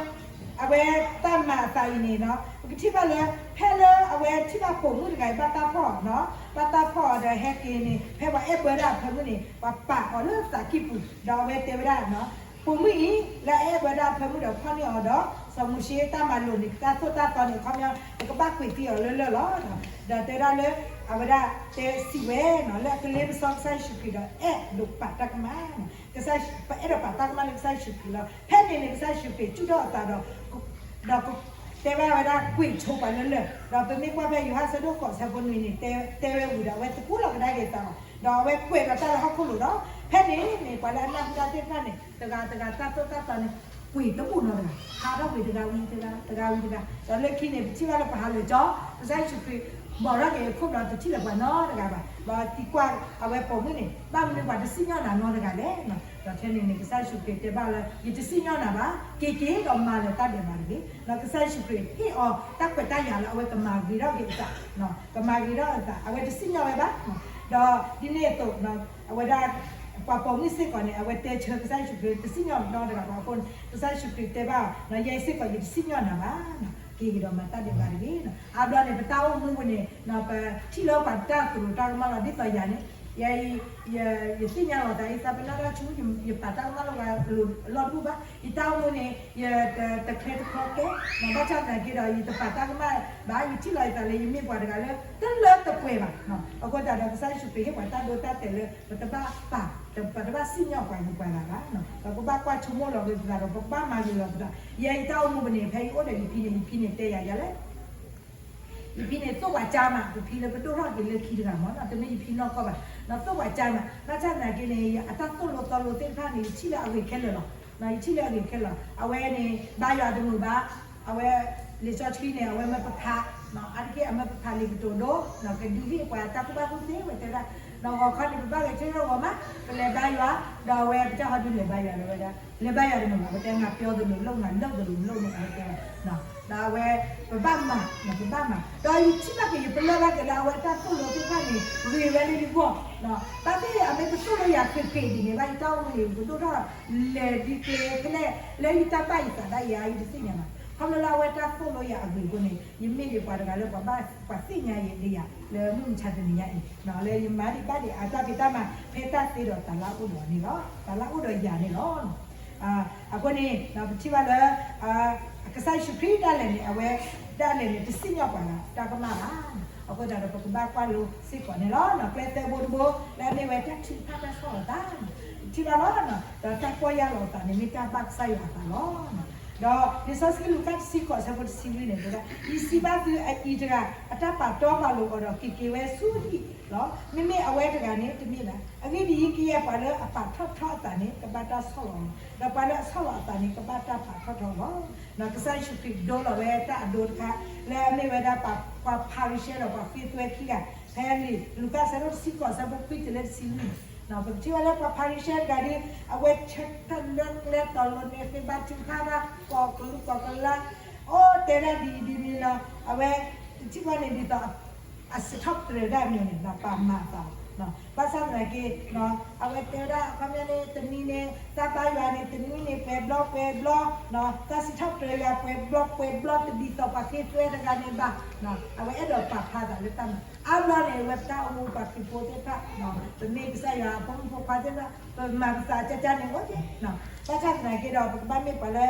အဝဲတၢ်မၤအသးအံၤန့ၣ် ပကထံၣ်ဘၣ်လၢ ဖဲလၢအဝဲထံၣ်ဘၣ်ပိာ်မုၣ်တဂၤအံၤ ဘၣ်တၢ်ဖီၣ်, ဘၣ်တၢ်ဖီၣ်အီၤဒီးဟဲက့ၤန့ၣ် ဖဲပှၤအဲၣ်ဘၢဒၣ်အဖၢမုၣ်န့ၣ် ပှၤပာ်အီၤလၢသးကံၢ်ပူၤ ဒီးအဝဲတဲဝဲဒၣ် ပိာ်မုၣ်အံၤ လၢအအဲၣ်ဘၢဒၣ်အဖၢမုၣ်ဒီးဖီၣ်န့ၢ်အီၤဒီး စီၤမိၤၡ့တၢ်မၤလိာ်န့ၣ် တၢ်သိၣ်တၢ်သီန့ၣ် အခီပညီ နကဘၣ်ကွံာ်သံအီၤလၢလၢၢ်လီၤ. ဒီးတဲဒၣ်လၢ အဝဲဒၣ်တဲစံးဝဲ လၢအကလ့ပစီကစၢ်ယ့ၣ်ၡူးခရံာ်ဒီးအဲၣ်ဒိးပာ်တၢ်ကမၣ်, ပအဲၣ်ဒိးပာ်တၢ်ကမၣ်လၢကစၢ်ယ့ၣ်ၡူးခရံာ်လီၤ. ဖဲန့ၣ်န့ၣ် ကစၢ်ယ့ၣ်ၡူးခရံာ် စူၢ်ထီၣ်အသးဒီး ဒီးတဲဘၣ်ဝဲဒၣ်ကွံာ်ဆိပှၤလၢလၢၢ်, ဒီးပမ့ၢ်ကွၢ်ဖဲယိၤဟၣ်ဆၢဒိၣ်ဃိးဆၢဖိနွံန့ၣ် တဲဝဲဝံၤဒီး အဝဲသကူးလီၤကဒါက့ၤအသးလီၤ. ဒီးအဝဲကွဲးဒီးတၢ်လၢဟီၣ်ခိၣ်လိၤဒီး ဖဲန့ၣ်န့ၣ် ပှၤလၢအနၢ်ဟူတၢ်သ့ၣ်တဖၣ်န့ၣ် တဂၤတဂၤတၢ်သိၣ်တၢ်သီန့ၣ် ကွံာ်တဘူၣ်နီတဂၤ, ဟးထီၣ်ကွံာ်တဂၤဝံၤတဂၤ တဂၤဝံၤတဂၤ, ဒီးလၢခံန့ၣ် ပထံၣ်ဘၣ်လၢပှၤဟးလၢာ်ကၠီ ကစၢ်ယ့ၣ်ၡူးခရံာ် ဘီၣ်ထီၣ်က့ၤအခိၣ်ဒီးတထံၣ်လၢၤပှၤနီတဂၤဘၣ်. ဒီးသံကွၢ်အဝဲပိာ်မုၣ်န့ၣ် ဘၣ်မနုၤပှၤတစံၣ်ညီၣ်နၤနီတဂၤလဲၣ်. ဒီးထဲန့ၣ်န့ၣ် ကစၢ်ယ့ၣ်ၡူးခရံာ်တဲဘၣ်လၢ ယတစံၣ်ညီၣ်နၤဘၣ်, က့ၤက့ၤဒီးမၤလၢၤတၢ်ဒဲးဘးတဂ့ၤ. ဒီးကစၢ်ယ့ၣ်ၡူးခရံာ်ဟ့ၣ်အီၤတၢ်ခွဲးတၢ်ယာ်လၢအဝဲကမၤဂ့ၤထီၣ်က့ၤအသး, ကမၤဂ့ၤထီၣ်အသး အဝဲတစံၣ်ညီၣ်ဝဲဘၣ်. ဒီးဒ်န့ၣ်အသိး အဝဲဒၣ် ပှၤပိာ်မုၣ်စ့ၢ်ကီးန့ၣ် အဝဲတဲဆၢကစၢ်ယ့ၣ်ၡူးခရံာ် တစံၣ်ညီၣ်နီတဂၤဘၣ်အဃိန့ၣ် ကစၢ်ယ့ၣ်ၡူးခရံာ်တဲဘၣ်အီၤ ယဲအံၤစ့ၢ်ကီး ယတစံၣ်ညီၣ်နၤဘၣ်, က့ၤက့ၤဒီးမၤတၢ်ဒဲးဘးတဂ့ၤ. အါဘျီန့ၣ် ပတၢ်အိၣ်မူပူၤန့ၣ် ပထံၣ်လၢပှၤတၢ်သရူးတၢ်ကမၣ်လီၤ. ဒ်သိးယၤန့ၣ် ယဲအံၤ ယသ့ၣ်ညါလီၤသး ယသးပ့ၤနီၣ်တၢ်ဆူ ယပာ်တၢ်ကမၣ်လၢပှၤအလီၢ်တဘူၣ်ဘၣ်. ယတၢ်အိၣ်မူန့ၣ် ယတချဲတချီကဲ, ဘၣ်ဆၣ်သနာ်က့ဒီး ယတပာ်တၢ်ကမၣ်ဘၣ်. ယထံၣ်လီၤယသးလၢယမ့ၢ်ပှၤတဂၤလၢ တလၢတပှဲၤဘၣ်. အဃိသတးဒီး ကစၢ်ယ့ၣ်ၡူးခရံာ်ဟ့ၣ်ပှၤတၢ်ဒိတၢ်တဲာ်လၢ ပတဘၣ်ပာ် ပတဘၣ်စံၣ်ညီၣ်ပှၤဂ့ၤပှၤဂၤဘၣ်. ဒီးပဘၣ်ကွၢ်ဆိကမိၣ်လီၤက့ၤပသးဒီး ပကဘၣ်မၤဂ့ၤလီၤပသး. ယဲအံၤတၢ်အိၣ်မူပူၤန့ၣ် ဖဲယအိၣ်ဒီးယဖံန့ၣ် ယဖံန့ၣ်တဲယၤယၤလဲၣ် ယဖံန့ၣ်သိၣ်ပှၤကါမး, ပဖံလၢပဒိၣ်ထီၣ်က့ၤလၢခံတဂၤမး, တမ့ၢ်ယဖံနီၢ်ကီၢ်ဘၣ်, ဒီးသိၣ်ပှၤကါမး. ဘၣ်ဆၣ်သနာ်က့န့ၣ် အတၢ်သိၣ်လိသီလိသ့ၣ်တဖၣ်န့ၣ် ယထံၣ်လၢအဂ့ၤခဲလၢာ်လီၤ. ယထံၣ်လၢအဂ့ၤခဲလၢာ်လီၤ. အဝဲန့ၣ် ဘါယွၤတမုာ်ဘၣ်, အဝဲ လံာ်စီဆှံန့ၣ် အဝဲမၢပဖး, အါတက့ၢ်အမၢပဖးလံာ်ကတိၤဒိ, ကဒုးဟ့ၣ်ပှၤတၢ်ကူၣ်ဘၣ်ကူၣ်သ့ဝဲတဲဒၣ်, ဒီးဂီၤခီန့ၣ် ပဘၣ်ဂဲၤဆၢထၢၣ်ဂီၤမး, ပလဲၤဘါယွၤ, ဒီးအဝဲပတၢ်ဟီဒုးလဲၤဘါယွၤလၢဝဲဒၣ်, လဲၤဘါယွၤတမုာ်ဘၣ်, ပတဲငါပျီသလိၤလိၣ် ငါလုပ်သလိၤလိၣ်န့ၣ် အဝဲတဲဝဲ ဒီးအဝဲ ပဘၣ်မၤ ပဘၣ်မၤ, ဒီးယထံၣ်ဘၣ်က့ၤ ယပလၢၢ်ဘၣ်က့ၤလၢအဝဲတၢ်သိၣ်လိသ့ၣ်တဖၣ်န့ၣ် ဂ့ၤဝဲလၢယဂီၢ်, ဘၣ်သ့ၣ်အမ့ၢ်တသိၣ်လိယၤဃ့ဃ့ဒ်န့ၣ်ဘၣ် ယတၢ်အိၣ်မူန့ၣ် ယကဒိၣ်ထီၣ်လဲၤဒ်ကျဲဖဲလဲၣ် လၢယတၢ်ဘၣ်ယသးဒၣ်ယၤ ယတသ့ၣ်ညါဘၣ်. ခီဖျိလၢအဝဲတၢ်သိၣ်လိယၤအဂ့ၤအဃိန့ၣ် ယမ့ၢ်ဒံးပှၤတဂၤလၢပှၤဘၣ်ပှၤသ့ၣ်ညါယၤဒ်ယၤ လၢမုၢ်မဆါတနံၤညါအံၤ လၢယမၤဒံးဘၣ်ဒံးအတၢ်ဖံးတၢ်မၤ ဖဲတၢ်သ့ဒီးတၢ်လၢအအိၣ်ဒီးန့ၣ်လီၤ, တၢ်လၢအအိၣ်ဒီးယၤန့ၣ်လီၤ. အဃိန့ၣ် ပထံၣ်ဘၣ်လၢ ကစၢ်ယ့ၣ်ၡူးခရံာ်ဒၣ်လဲာ်န့ၣ် အဝဲဒၣ်လဲာ်န့ၣ် တစံၣ်ညီၣ်ပှၤဂၤတၢ်ကမၣ်ဘၣ်. အဃိသတးဒီး ပကဘၣ်ကွၢ်လိစ့ၢ်ကီးန့ၣ်လီၤ. ကျဲသၢဘိတဘိ လၢအမ့ၢ်ဝဲတၢ်ထုကဖၣ်တၢ်ဆီၣ်လီၤသး ပထံၣ်ဘၣ်လီၤ. ဒီးတၢ်ပီၢ်ယၢ်လီၤအသးန့ၣ် မ့ၢ်တၢ်ဘၣ်ကစၢ်ယွၤအသးလီၤ. ဒီးလံာ်စီဆှံလူၤကၣ်တဆံဃိးဆၢဖိတဆံလွံၢ်န့ၣ် တဲဝဲဒၣ် ယစံးဘၣ်သုအအံၤတဂၤ အတၢ်ပာ်တီပာ်လိၤအီၤဒီး က့ၤက့ၤဝဲဆူဟံၣ်လီၤ. မ့မ့ၢ်အဝဲတဂၤန့ၣ် တမ့ၢ်ဘၣ်. အဂ့ၢ်ဒ်အံၤ, ကယဲၢ်ပှၤလၢအပာ်ထီၣ်ထီအသးန့ၣ် ကဘၣ်တၢ်ဆီၣ်လီၤအီၤ, ဒီးပှၤလၢအဆီၣ်လီၤအသးန့ၣ် ကဘၣ်တၢ်ပာ်ထီၣ်ထီလီၤ. ကစၢ်ယ့ၣ်ၡူးခရံာ်ဒိလီၤဝဲတၢ်အဒိတခါ လၢအမ့ၢ်ဝဲဒၣ် ပှၤဖၤရံၤၡဲဒီးပှၤဃ့သွဲခံဂၤ ဖဲလံာ်လူၤကၣ်ဆၢဒိၣ်တဆံဃိးဆၢဖိခွံတုၤလၢတဆံလွံၢ်န့ၣ် ပကထံၣ်ဝဲလၢပှၤဖၤရံၤၡဲတဂၤဒီး အဝဲဆၢထၢၣ်လၢကျဲတီၤလိၤန့ၣ် ဃ့ဘါထုကဖၣ်တၢ် ကိးကလူးကိးကလါ အိၣ်တဲဒၣ်ဒ်အံၤဒ်န့ၣ်လီၤ. အဝဲ ပထံၣ်ဘၣ်န့ၣ်ဒ်သိး အစံးထီၣ်ပတြၢၤဒၣ်န့ၣ်န့ၣ် ပာ်မၤအသးလီၤ. ဘၣ်ဆၣ်သနာ်က့ အဝဲတဲဝဲဒၣ်အခီပညီန့ၣ် တနံၤန့ၣ် တၢ်ဘါယွၤန့ၣ် တနွံန့ၣ် ပှဲၤဘျီပှဲၤဘျီ, တၢ်စံးထီၣ်ပတြၢၤယွၤ ပှဲၤဘျီပှဲၤဘျီ တဒ်သိးပှၤဃ့သွဲတဂၤန့ၣ်ဘၣ်. အဝဲအဲၣ်ဒိးပာ်ဖျါသးလၢတၢ်မၤ အါဘျီန့ၣ် အဝဲပတၢ်အိၣ်မူပှၤခရံာ်ဖိသ့ၣ်တဖၣ် ပမ့ၢ်ကစၢ်ယွၤအဖိမုၣ်ဖိခွါသ့ၣ်တဖၣ် ပမၤပသးကၢကၢန့ၣ်အိၣ်က့ၤ ဘၣ်ဆၣ်သနာ်က့ဒီး ပကဘၣ်မ့ၢ်ပှၤလၢ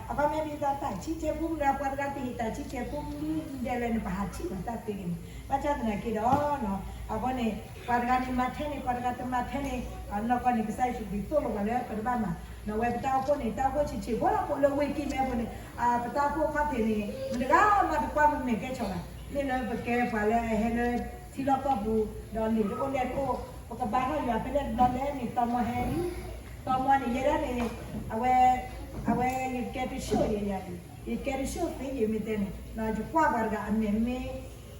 အခီပညီဒ်သိးတၢ်ဆံးဆဲးဖိမုၣ်ဒီး ပှၤတဂၤတဟ့ၣ်တၢ်ဆံးဆဲးဖိမုၣ်ဒ်လဲၣ်န့ၣ် ပဟးထံၣ်ပှၤတၢ်သ့ဂ့ၤန့ၣ် ဘၣ်ဆၣ်သနာ်က့ဒီး အဃိန့ၣ် ပှၤတဂၤန့ၣ်မၤထဲန့ၣ် ပှၤတဂၤတမၤထဲန့ၣ် နီၢ်ကီၢ်န့ၣ် ကစၢ်ယ့ၣ်ၡူးခရံာ်သိၣ်လိပှၤလၢပတဘၣ်မၤ ဝဲပတၢ်အိၣ်ဖှိၣ်န့ၣ် တၢ်အိၣ်ဖှိၣ်ဆံးဆံးဖိလီၤ ပအိၣ်လၢဝ့ၢ်ကံၢ်မဲဖိန့ၣ် ပတၢ်အိၣ်ဖှိၣ်ခီၣ်ထံးန့ၣ် မတၤတဂၤမးတကွၢ်ပမဲာ်ကဲဆီၣ်ဘၣ် မ့ၢ်လၢပကဲပှၤလၢအဟဲလၢထံလီၢ်ကီၢ်ပူၤ ဒီးလံာ်တအိၣ်လဲၢ်တအိၣ် ပကဘါထီၣ်ယွၤဖဲလဲၣ်တဘျီလဲၣ်န့ၣ် တီမီဟဲလံ တီမီန့ၣ် ယဲဒၣ်န့ၣ် အဝဲ အဝဲယကဲတဆှိၣ်ယဲယၤအံၤ ယကဲတဆှိၣ်သ့ယမ့ၢ်တဲန့ၣ် ယကွၢ်ပှၤတဂၤအမဲာ်မ့ၢ်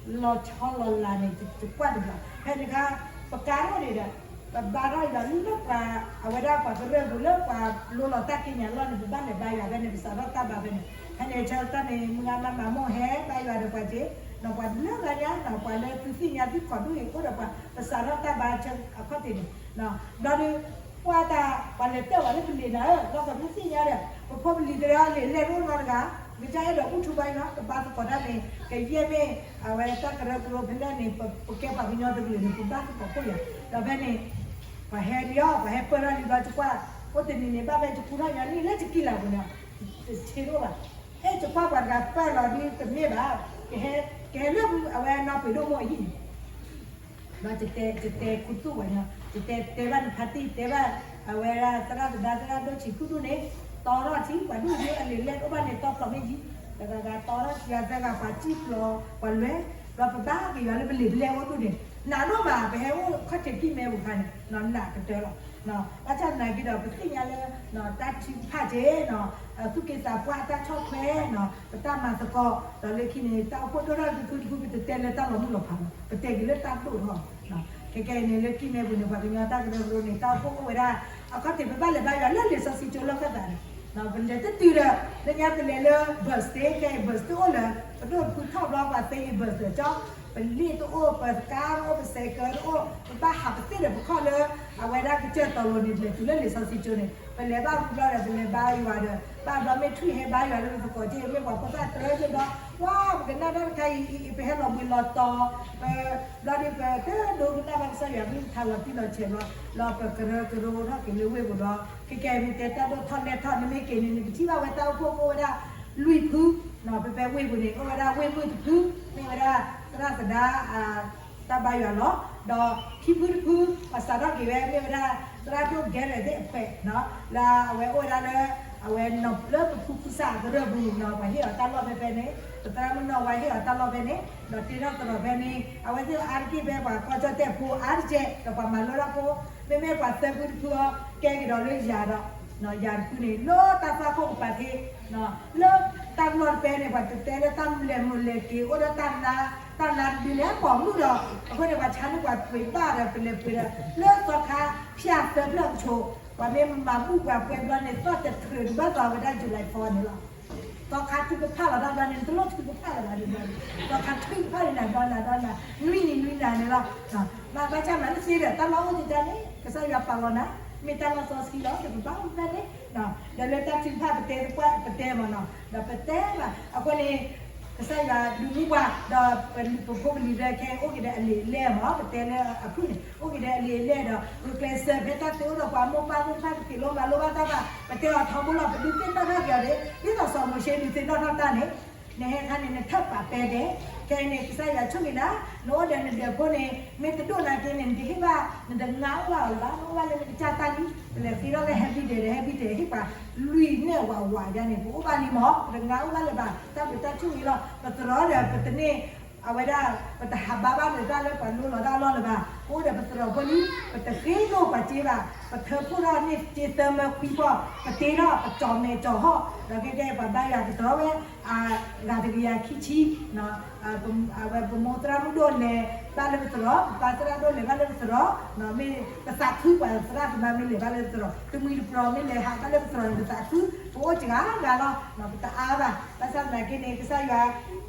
လီၤဆီလီၤလးန့ၣ် ယကွၢ်တဘျီ ဖဲန့ၣ်အခါ ပကါထီၣ်န့ၣ်ဒီး ပ ပဘါထီၣ်ယွၤလၢပှၤ အဝဲဒၣ်ပှၤကရၢၢ်ပူၤလၢပှၤလိလီၤတၢ်ကံးညာ်လီၢ်န့ၣ် ပဘၣ်လဲၤဘါယွၤဖဲန့ၣ် ပစးထီၣ်တၢ်ဘါဖဲန့ၣ် ဖဲန့ၣ်ဆၢကတီၢ်န့ၣ် မုၢ်ဂၤမါမၤမိၢ်ဟဲဘါယွၤဒီးပှၤက့ၤ ပှၤလၢဂၤညါ ပှၤလၢသုသ့ၣ်ညါသုခိးဒိၣ်ဂ့ၤအိၣ်ဒီးပှၤ ပစးထီၣ်တၢ်ဘါဆၢအခီၣ်ထံးန့ၣ် ဘျီဒီး ပှၤတၢ် ပှၤလဲၤတၢၢ်ဝဲလၢပလံၤနၤဧၢ ဒီးပမ့ၢ်သ့ၣ်ညါဒီး ပဖိပလံၤတဂၤလံာ်လဲၢ်တအိၣ်နီတဂၤ ကစၢ်အဲၣ်ဒိးဘူၣ်ထူဘါယွၤ ကဘါသကိးတၢ်န့ၣ် ကယဲၢ်မ့ၢ် အဝဲတၢ်ကရၢကရိဖဲလဲၣ်န့ၣ် ပကဲပှၤကညီတကလုာ်န့ၣ် ပဘၣ်သကိးခိၣ်ယၤ ဒီးဖဲန့ၣ် ပှၤဟဲလံအီၤ ပှၤဟဲပၢၢ်ထီၣ်လံဘျီ ယကွၢ် အိၣ်တနံၤန့ၣ် ဘၣ်ဖဲယကူထီၣ်ညီနုၢ်လၢယကံၢ်လၤပူၤန့ၣ် တဆ့တအိၣ်ဘၣ် အဲၣ်ယကွၢ်ပှၤတဂၤပၢၢ်လီၤဒ်တမ့ၢ်ဘၣ် ကဟဲလၢအဝဲနီၢ်ပှ့ၤဒိၣ်မိၢ်အဟံၣ်န့ၣ် ဒီးယတဲခူသူၣ်ဝဲညီ ယတဲတဲဘၣ်နဖါတံၢ် တဲဘၣ် အဝဲဒၣ်သရၣ်သဒါသရၣ်ဒိၣ်ဆံးခူသူၣ်န့ၣ် တီထီၣ်ထံ ပှၤဒိၣ်ဒိၣ်အလံာ်လဲၢ်တအိၣ်ဘၣ်န့ၣ် တီဖျိးမ့ၢ်ယံၤ တဂၤဂၤတီထီၣ်ထံ အသၢဂၤပှၤစံၣ်ဖျိး ပှၤလွဲ ဒီးပဘၣ်က့ၤယွၤလၢပလံာ်ပလဲၢ်အိၣ်ဒိၣ်န့ၣ် နးဒိၣ်မး ပဟဲအိၣ်ခီၣ်ထံးကံၢ်မဲပူၤခါန့ၣ် နးကတၢၢ်လီၤ ဘၣ်ဆၣ်သနာ်က့ဒီး ပသ့ၣ်ညါလၢ တၢ်ထုကဖၣ်က့ၤ သူၣ်က့သးပှၢ်တၢ်ဆီၣ်ထွဲ ပတၢ်မၤသကိး ဒီးလၢခံန့ၣ် တၢ်အိၣ်ဖှိၣ်ဒိၣ်ထီၣ်တဖုတဖု ပတတဲလၢတၢ်လီၤမုၢ်လီၤဖးလီၤ ပတဲက့ၤလၢတၢ်ဒိၣ်ထီၣ် ခဲကဲအံၤန့ၣ် လၢကံၢ်မဲပူၤန့ၣ် ပှၤကညီတၢ်ကရၢကရိန့ၣ် တၢ်အိၣ်ဖှိၣ်အိၣ်ဝဲဒၣ် အခီၣ်ထံးပဘၣ်လဲၤဘါယွၤလၢလံာ်စီဆှံကၠိလီၢ်ခၢၣ်သးန့ၣ် ပလဲၤတတုၤဒီး လၢညါပလဲၤလၢ bus သ့ ခဲအံၤ bus တအိၣ်လၢၤ ပဒိၣ်တဖုထီၣ်ဘျီပှၤသ့အံၤ bus လၢကၠီ ပလ့ၣ်တအိၣ် ပ car တအိၣ် ပ cycle တအိၣ် ပဘၣ်ဟးပသ့ၣ်ဒီးပခီၣ်လၢ အဝဲဒၣ်ကစၢၢ်တီၤလိၤန့ၣ် လဲၤတုၤလၢလံာ်စီဆှံကၠိန့ၣ် ပလဲၤဘၣ်ဝံၤဘျီဒီး ပလဲၤဘါယွၤဒီး ဘၣ်ဘျီမ့ၢ်ထွံၣ်ဟဲဘါယွၤလၢပသကိးက့ မ့ၢ်ပှၤဖိသၣ်တြၢက့ဘျီ ဝါ ပကနၣ်တၢ်တခါအံၤ ပဟဲလီၤဘှံးလီၤတီၤ ပ ဘျီဒီးပတဒိကနၣ်ဘၣ်ကစၢ်ယွၤကလုၢ်ကထါလီၤတံၢ်လီၤဆဲးဘျီ လီၤပကရၢကရိထီၣ်က့ၤလၢဝ့ၢ်ပူၤဒီး ခဲကဲအံၤမ့ၢ်တဲတၢ်ဒိၣ်ထီၣ်လဲၢ်ထီၣ် နမ့ၢ်က့ၤန့ၣ် နကထံၣ်ဘၣ်ဝဲတၢ်အိၣ်ဖှိၣ်ကအိၣ်ဝဲဒၣ် လွံၢ်ဖု ဖဲဖဲဝ့ၢ်ပူၤန့ၣ် အိၣ်ဝဲဒၣ်ဝ့ၢ်မုၢ်တဖု မ့ၢ်ဝဲဒၣ်သရၣ်သဒါ တၢ်ဘါယွၤလီၤ. ဒီးခံဖုတဖု ပှၤစးထီၣ်က့ၤဝဲမ့ၢ်ဝဲဒၣ် သရၣ်ဒိၣ်ကဲရဲၣ်သ့ၣ်အခွဲး လၢအဝဲအိၣ်ဝဲဒၣ်လၢ အဝဲလၢပဖုဖုစးကရၢၢ်ပူၤနီၤ ပှၤဟ့ၣ်အီၤတၢ်လီၢ်ဖဲဖဲန့ၣ် ပသရၣ်မုၣ်နီၢ်ဝါဟ့ၣ်အီၤတၢ်လီၢ်ဖဲန့ၣ် ဒီးတ့ထီၣ်သရိာ်ဖဲန့ၣ် အဝဲသ့ၣ်အါတက့ၢ်ဖဲပှၤကီၢ်ကၠီၣ်တဲၣ်ဖိအါတက့ၢ် ဒီးပှၤမၤလိတၢ်ဖိ မ့မ့ၢ်ပှၤသၢဖုတဖုအီၤ ကဲက့ၤဒီးလၢယၤဒီး ယၤတဖုန့ၣ် လၢတၢ်သွၣ်ခိၣ်ကပၤထ့ လၢတၢ်လီၢ်တဖဲန့ၣ် ပှၤတတဲလၢတၢ်မုၢ်လဲၤမုၢ်လဲၤက့ၤ အိၣ်ဒီးတၢ်လါ တၢ်လါတဒုလဲၣ် ပိာ်မုၣ်ဒီး အဃိန့ၣ် ပှၤဆါန့ၢ်ပှၤပှ့ၤဘၣ်ဒီး ပလဲၤပှ့ၤဒီး လၢသီခါဖၠၣ်သၢဖျၢၣ်ကဆိး ပှၤမ့ၢ်မၤဘူၣ်ပှၤပှဲၤဘျီန့ၣ် သီၣ်တထြၢးတဘၣ်သီဝဲဒၣ် July four န့ၣ်လီၤ. သီခါထုကဖၣ်လီၤတၢ်ဘျီန့ၣ် နတလိၣ်ထုကဖၣ်လၢၤဘၣ်န့ၣ်ဘျီန့ၣ် သီခါထုကဖၣ်န့ၣ် နၤဒီးနၤဒီးနၤ နွံနံၤနွံနၤန့ၣ်လီၤ. ဘၣ်ဆၣ်မၤလၢသ့ဒီး တၢ်လီၢ်အိၣ်တ့ၢ်တၢ်န့ၣ် ကစၢ်ယွၤပာ်လီၤနၤ မ့ၢ်တၢ်လီၢ်စီဆှံလီၤ တပဘၣ်အိၣ်ဖဲန့ၣ် ဒီးလၢတၢ်ထုကဖၣ်ပတဲပှၢ်ပတဲမ့ၢ်နီၤ ဒီးပတဲဘၣ် အဃိန့ၣ် ကစၢ်ယွၤဒုးမူပှၤ ဒီးပဖိပလံၤလၢခဲအံၤ အိၣ်က့ၤဒီးအလံာ်အလဲၢ်မ့ၢ် ပတဲလၢအခုၣ်န့ၣ် အိၣ်က့ၤဒီးအလံာ်အလဲၢ်ဒီး ဂုာ်ကျဲးစၢးဖဲတၢ်သ့အိၣ်ဒီးပှၤမိၢ်ပၢ်သ့ၣ်တဖၣ် ပက့ၤလိမၤလိဘၣ်တၢ်ဘၣ် ပတဲအီၤထီဘိလီၤ ပဒုးသ့ၣ်နီၣ်ထီၣ်က့ၤအီၤန့ၣ် ဒ်သိးစီၤမိၤၡ့ဒုးသ့ၣ်နီၣ်ထီၣ်တၢ်န့ၣ် နဟဲခါန့ၣ် နထၢၣ်ပာ်ပဲဒဲး ခဲအံၤန့ၣ် ကစၢ်ယွၤဆိၣ်ဂ့ၤနၤ နအိၣ်ဒီးနဒဲးဖိန့ၣ် မ့ၢ်တဒိၣ်နာ်က့န့ၣ် နတဟ့ၣ်ဘၣ် နတငါအိၣ်ဘၣ်အီၤလၢၤဘၣ် နအိၣ်ဘၣ်လၢနကစၢ်တၢ်လံ ပလဲၤဃ့ထီၣ်လၢ happy day ဒီး happy day ဟ့ၣ်ပှၤလွံၢ်နဲၣ်ဝးဝးယါန့ၣ် ပအိၣ်ဘၣ်လံမ့ၢ် ပတငါအိၣ်ဘၣ်လၢၤဘၣ် တၢ်ဘျုးတၢ်ဆိၣ်ဂ့ၤလီၤ ပသရိာ်ဒီးပတန့ၢ် အဝဲဒၣ် ပတဟးဘါဘၣ်ဒီးတၢ်လၢပှၤလိလီၤတၢ်အလီၢ်လၢၤဘၣ် ပအိၣ်ဒီးပသရိာ်ဖိလံ ပတဃ့ဒိၣ်ပှၤစ့ဘၣ် ပထၢဖှိၣ်ထီၣ်န့ၢ်စ့သၢမၢခွံဖီ ပတ့ထီၣ်ပကၠီၣ်မဲာ်ကၠီၣ်ဟီၣ် ဒီးကဲကဲပှၤဘါယွၤကတြီဝဲ အဂၤတကယၤခံဆံ အဝဲပမိၢ်သရၣ်မုၣ်ဒိၣ်လဲၤဘၣ်လၢပသရိာ် ပပၢ်သရၣ်ဒိၣ်လဲၤဘၣ်လၢပသရိာ် မ့ၢ်ပသးခုပှၤသရၣ်သမါမ့ၢ်လဲၤဘၣ်လၢပသရိာ် တမှံၤတပြီၤမ့ၢ်လဲၤဟးဘၣ်လၢပသရိာ်န့ၣ် ပသးခု ပအိၣ်စှၤဂၤလီၤ ပတအါဘၣ် ဘၣ်ဆၣ်သနာ်က့န့ၣ် ကစၢ်ယွၤ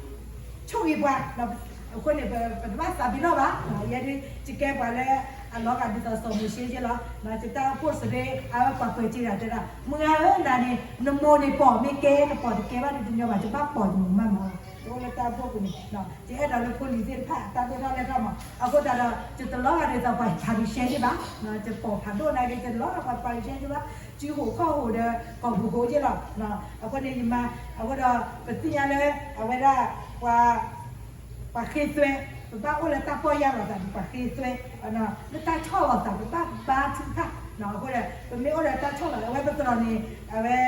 ဆိၣ်ဂ့ၤပှၤ အဃိန့ၣ် ပတဘၣ်သးပ့ၤနီၣ်ဘၣ် ယဲဒၣ် ယကဲပှၤလၢ အလီၤဂာ်ဒ်သိးစီၤမိၤၡ့ယဲလီၤ ယတၢ်အိၣ်ဖှိၣ်စရ့ အဝဲပှၤကွဲးစ့တၢ်တဲဒၣ် မုၢ်ဂၤဧၢ နၤန့ၣ် နမိၢ်န့ၣ်ပိာ်မ့ၢ်ကဲ နပိာ်တကဲဘၣ်န့ၣ်တညီဘၣ် ယဘၣ်ပိာ်ယမိၢ်မးမး ယအိၣ်လၢတၢ်အိၣ်ဖှိၣ်ပူၤန့ၣ် ယအဲၣ်ဒိးလၢဖိလံၤသ့ၣ်တဖၣ် တၢ်ဒိၣ်ထီၣ်လဲၢ်ထီၣ်မး အဃိသတးဒီး ယတလီၤဂာ်ဒ်သိးပှၤဖၤရံၤၡဲယဲဘၣ် ယပိာ်ဖးဒိၣ်နာ်က့ ယတလီၤဂာ်ပှၤဖၤရံၤၡဲယဲဘၣ် စုဟိးခီၣ်ဟိးဒီး ကီၢ်ပူၤဟိးယဲလီၤ အဃိန့ၣ်ယမၤ အဃိဒီး ပသ့ၣ်ညါလၢ အဝဲဒၣ် ပှၤ ပှၤဃ့သွဲ ပဘၣ်အိၣ်လၢတၢ်ပီၢ်ယၢ်လီၤသးဒီးပှၤဃ့သွဲ လၢတၢ်ဆီၣ်လီၤသး ပဘၣ်ဘါထုကဖၣ် အဃိဒီး ပမ့ၢ်အိၣ်ဒီးတၢ်ဆီၣ်လီၤ အဝဲပသရိာ်န့ၣ် အဝဲ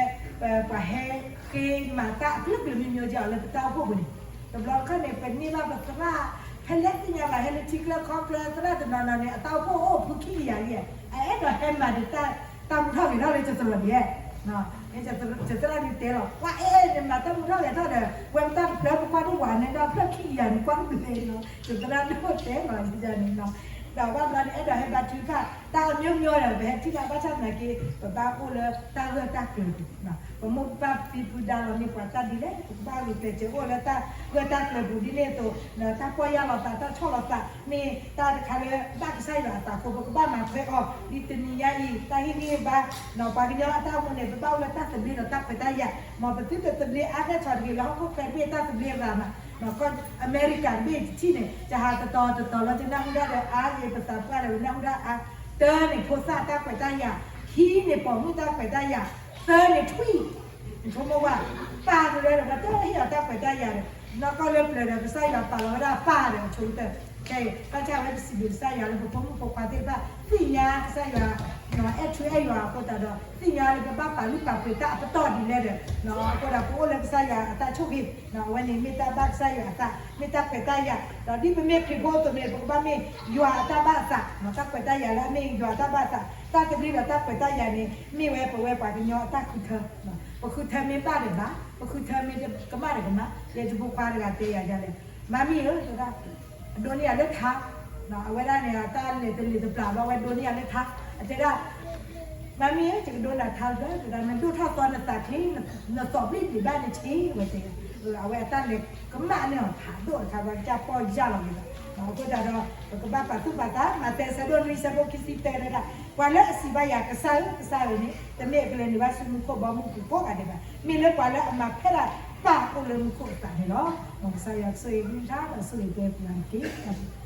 ပှၤဟဲဃ့မၤတၢ်အကလုာ်ကလုာ်မ့ၢ်မ့ၢ်က့ၤအီၤလၢပတၢ်အိၣ်ဖှိၣ်ပူၤန့ၣ် တဘျီတခီၣ်န့ၣ် ပန့ၢ်ဘၣ်ပသရၣ် ဖဲလဲၣ်သ့ၣ်ညါဘၣ် ဟဲလၢထံချၢကီၢ်ချၢ သရၣ်တနီၤနီၤန့ၣ် အတၢ်အိၣ်ဖှိၣ်အိၣ်ဖုခံကယၤလံ အအဲၣ်ဒိးဟဲမၤဒီးတၢ်မူထီၣ်ဂဲၤထီၣ်လၢယသရိာ်ဒ် ယသရၣ်န့ၣ်တဲလီၤ ကွၢ်အဲၣ်န့ၣ်မၤတၢ်မူထီၣ်ဂဲၤထီၣ်ဒီး ဝဲပတၢ်တဖျၢၣ်ပကွၢ်ဒိၣ်ဝဲန့ၣ်ဒီးဖျၢၣ်ခံကယၤန့ၣ် ကွၢ်တဘျုးသ့လီၤ ယသရၣ်ဒိၣ်တဲလီၤန့ၣ်လီၤ ဒီးဘၣ်ဘျီန့ၣ် အဲၣ်ဒိးဟဲဘါထုကဖၣ် တၢ်အမျိုးမျိုးဒီး ပဟဲထံၣ်ဘၣ်ဘၣ်ဆၣ်သနာ်က့ ပဘၣ်အိၣ်လၢတၢ်ဂၢၢ်တၢ်ကျၢၤပူၤ, ပမိၢ်ပၢ်ဖံဖုဒါလီၤန့ၢ်ပှၤတၢ်ဒ်လဲၣ် ပကဘၣ်ဂုာ်ကျဲးစၢးအိၣ်လၢတၢ်ဂၢၢ်တၢ်ကျၢၤပူၤဒ်န့ၣ်အသိး တၢ်ပီၢ်ယၢ်လီၤသး တၢ်ဆီၣ်လီၤသး မ့ၢ်တၢ်တခါလၢဘၣ်ကစၢ်ယွၤအသးအဃိ ပကဘၣ်မၤထွဲအီၤ ဒ်တနံၤညါအံၤ တၢ်ဟ့ၣ်ဂံၢ်ဟ့ၣ်ဘါ ပှၤကညီအတၢ်အိၣ်မူန့ၣ် ပဘၣ်အိၣ်လၢတၢ်သဘျ့ဒီးတၢ်ခွဲးတၢ်ယာ်, မ်ပသုတသဘျ့အါဒၣ်ထီၣ်တဂ့ၤ လၢဟီၣ်ခိၣ်ချၢတမ့ၢ်တၢ်သဘျ့ရၤမး, ကီၢ်အမဲရကၤတဘ့ၣ်တထံၣ်န့ၣ် ယဟးတတီၤတတီၤလီၤကနၢ်ဟူဒၣ်ဒီးအါယဲပသးပှၢ်ဒီးပနၢ်ဟူဒၣ်အါ, တၢန့ၣ်ဖိသၣ်တၢ်ခွဲးတၢ်ယာ်, ခံန့ၣ်ပိာ်မုၣ်တၢ်ခွဲးတၢ်ယာ်, သၢန့ၣ်ထွံၣ် နဆိကမိၣ်ဝဲ, ပၢ်တလၢဒီး ပှၤတဟ့ၣ်အီၤတၢ်ခွဲးတၢ်ယာ်ဒီး နီၢ်ကီၢ်လၢပျၢၤဒီး ကစၢ်ယွၤပာ်လီၤဝဲဒၣ်ပၢ်ဒီးအဆိကတၢၢ်, ခဲအံၤ ဘၣ်ဆၣ်ဝဲပစံးဘျုးကစၢ်ယွၤလၢပဖိမုၣ်ဖိခွါသ့ၣ်တဖၣ် သ့ၣ်ညါကစၢ်ယွၤ အဲၣ်ထူအဲၣ်ယွၤအဃိသတးဒီး သ့ၣ်ညါလၢပဘၣ်ပာ်လုၢ်ပာ်ပှ့ၤတၢ်အပတီၢ်ဒ်လဲၣ်ဒီး အဃိဒီးပအိၣ်လၢကစၢ်ယွၤအတၢ်ဆိၣ်ဂ့ၤ, အဝဲန့ၣ်မ့ၢ်တၢ်ဘၣ်ကစၢ်ယွၤအသး မ့ၢ်တၢ်ခွဲးတၢ်ယာ်, ဒီးဒ်ပမ့ၢ်ခရံာ်ဖိအသိးန့ၣ် ပကဘၣ်မ့ၢ်ယွၤအတၢ်ဘၣ်အသး, တၢ်ခွဲးတၢ်ယာ်လၢအမ့ၢ်ယွၤအတၢ်ဘၣ်အသး, တၢ်သဘျ့ဒီးတၢ်ခွဲးတၢ်ယာ်န့ၣ် မ့ၢ်ဝဲပဝဲပှၤကညီအတၢ်ဃုထၢ, ပဃုထၢမ့ၢ်ဘၣ်ဒီးဘၣ်, ပဃုထၢမ့ၢ်ကမၣ်ဒီးကမၣ်, ယဲယဖိခွါတဂၤတဲယၤဒ်လဲၣ်, မါမံၤဧၢ တဲဒၣ် ဒိးန့ၢ်ယၤလၢထါ, အဝဲဒၣ်န့ၣ် တၢ်လဲၤတလံၤတပျၢ်ဘၣ် အဝဲဒိးန့ၢ်ယၤလၢထါ, အတဲဒၣ် မါမံၤဧၢ ယကဒိးနၤထါလၢ တဲဒၣ် နဒိၣ်ထီၣ်သီနသးချ့, နသီၣ်ဘျ့ဘျ့ဘၣ်န့ၣ်ချ့ အဝဲတဲ, အဝဲအတၢ်လဲၤကမၣ်န့ၣ် ဖးဒိၣ်တခါ ပှၤကစၢ်ပီၢ်ယၢ်လီၤက့ၤဒီး အဃိသတးဒီး ပကဘၣ်ပာ်သူၣ်ပာ်သး, မးသဲဆၢဒိၣ်နွံဆၢဖိခံဆံသၢတဲဒၣ်, ပှၤလၢအစံးဘၣ်ယၤ ကစၢ်ဧၢ ကစၢ်ဧၢန့ၣ် တမ့ၢ်အကလဲၤနုာ်ဘၣ်ဆူမူခိၣ်ဘီမုၢ်ပူၤကိးဂၤဒဲးဘၣ်, မ့ၢ်လၢပှၤလၢအမၤဖဲဒၣ်ပၢ်အအိၣ်လၢမူခိၣ်အသးန့ၣ်လီၤ. မ်ကစၢ်ယွၤဆိၣ်ဂ့ၤကလုၢ်ကထါ ဒီးဆိၣ်ဂ့ၤပှၤကိးဂၤန့ၣ်တက့ၢ်.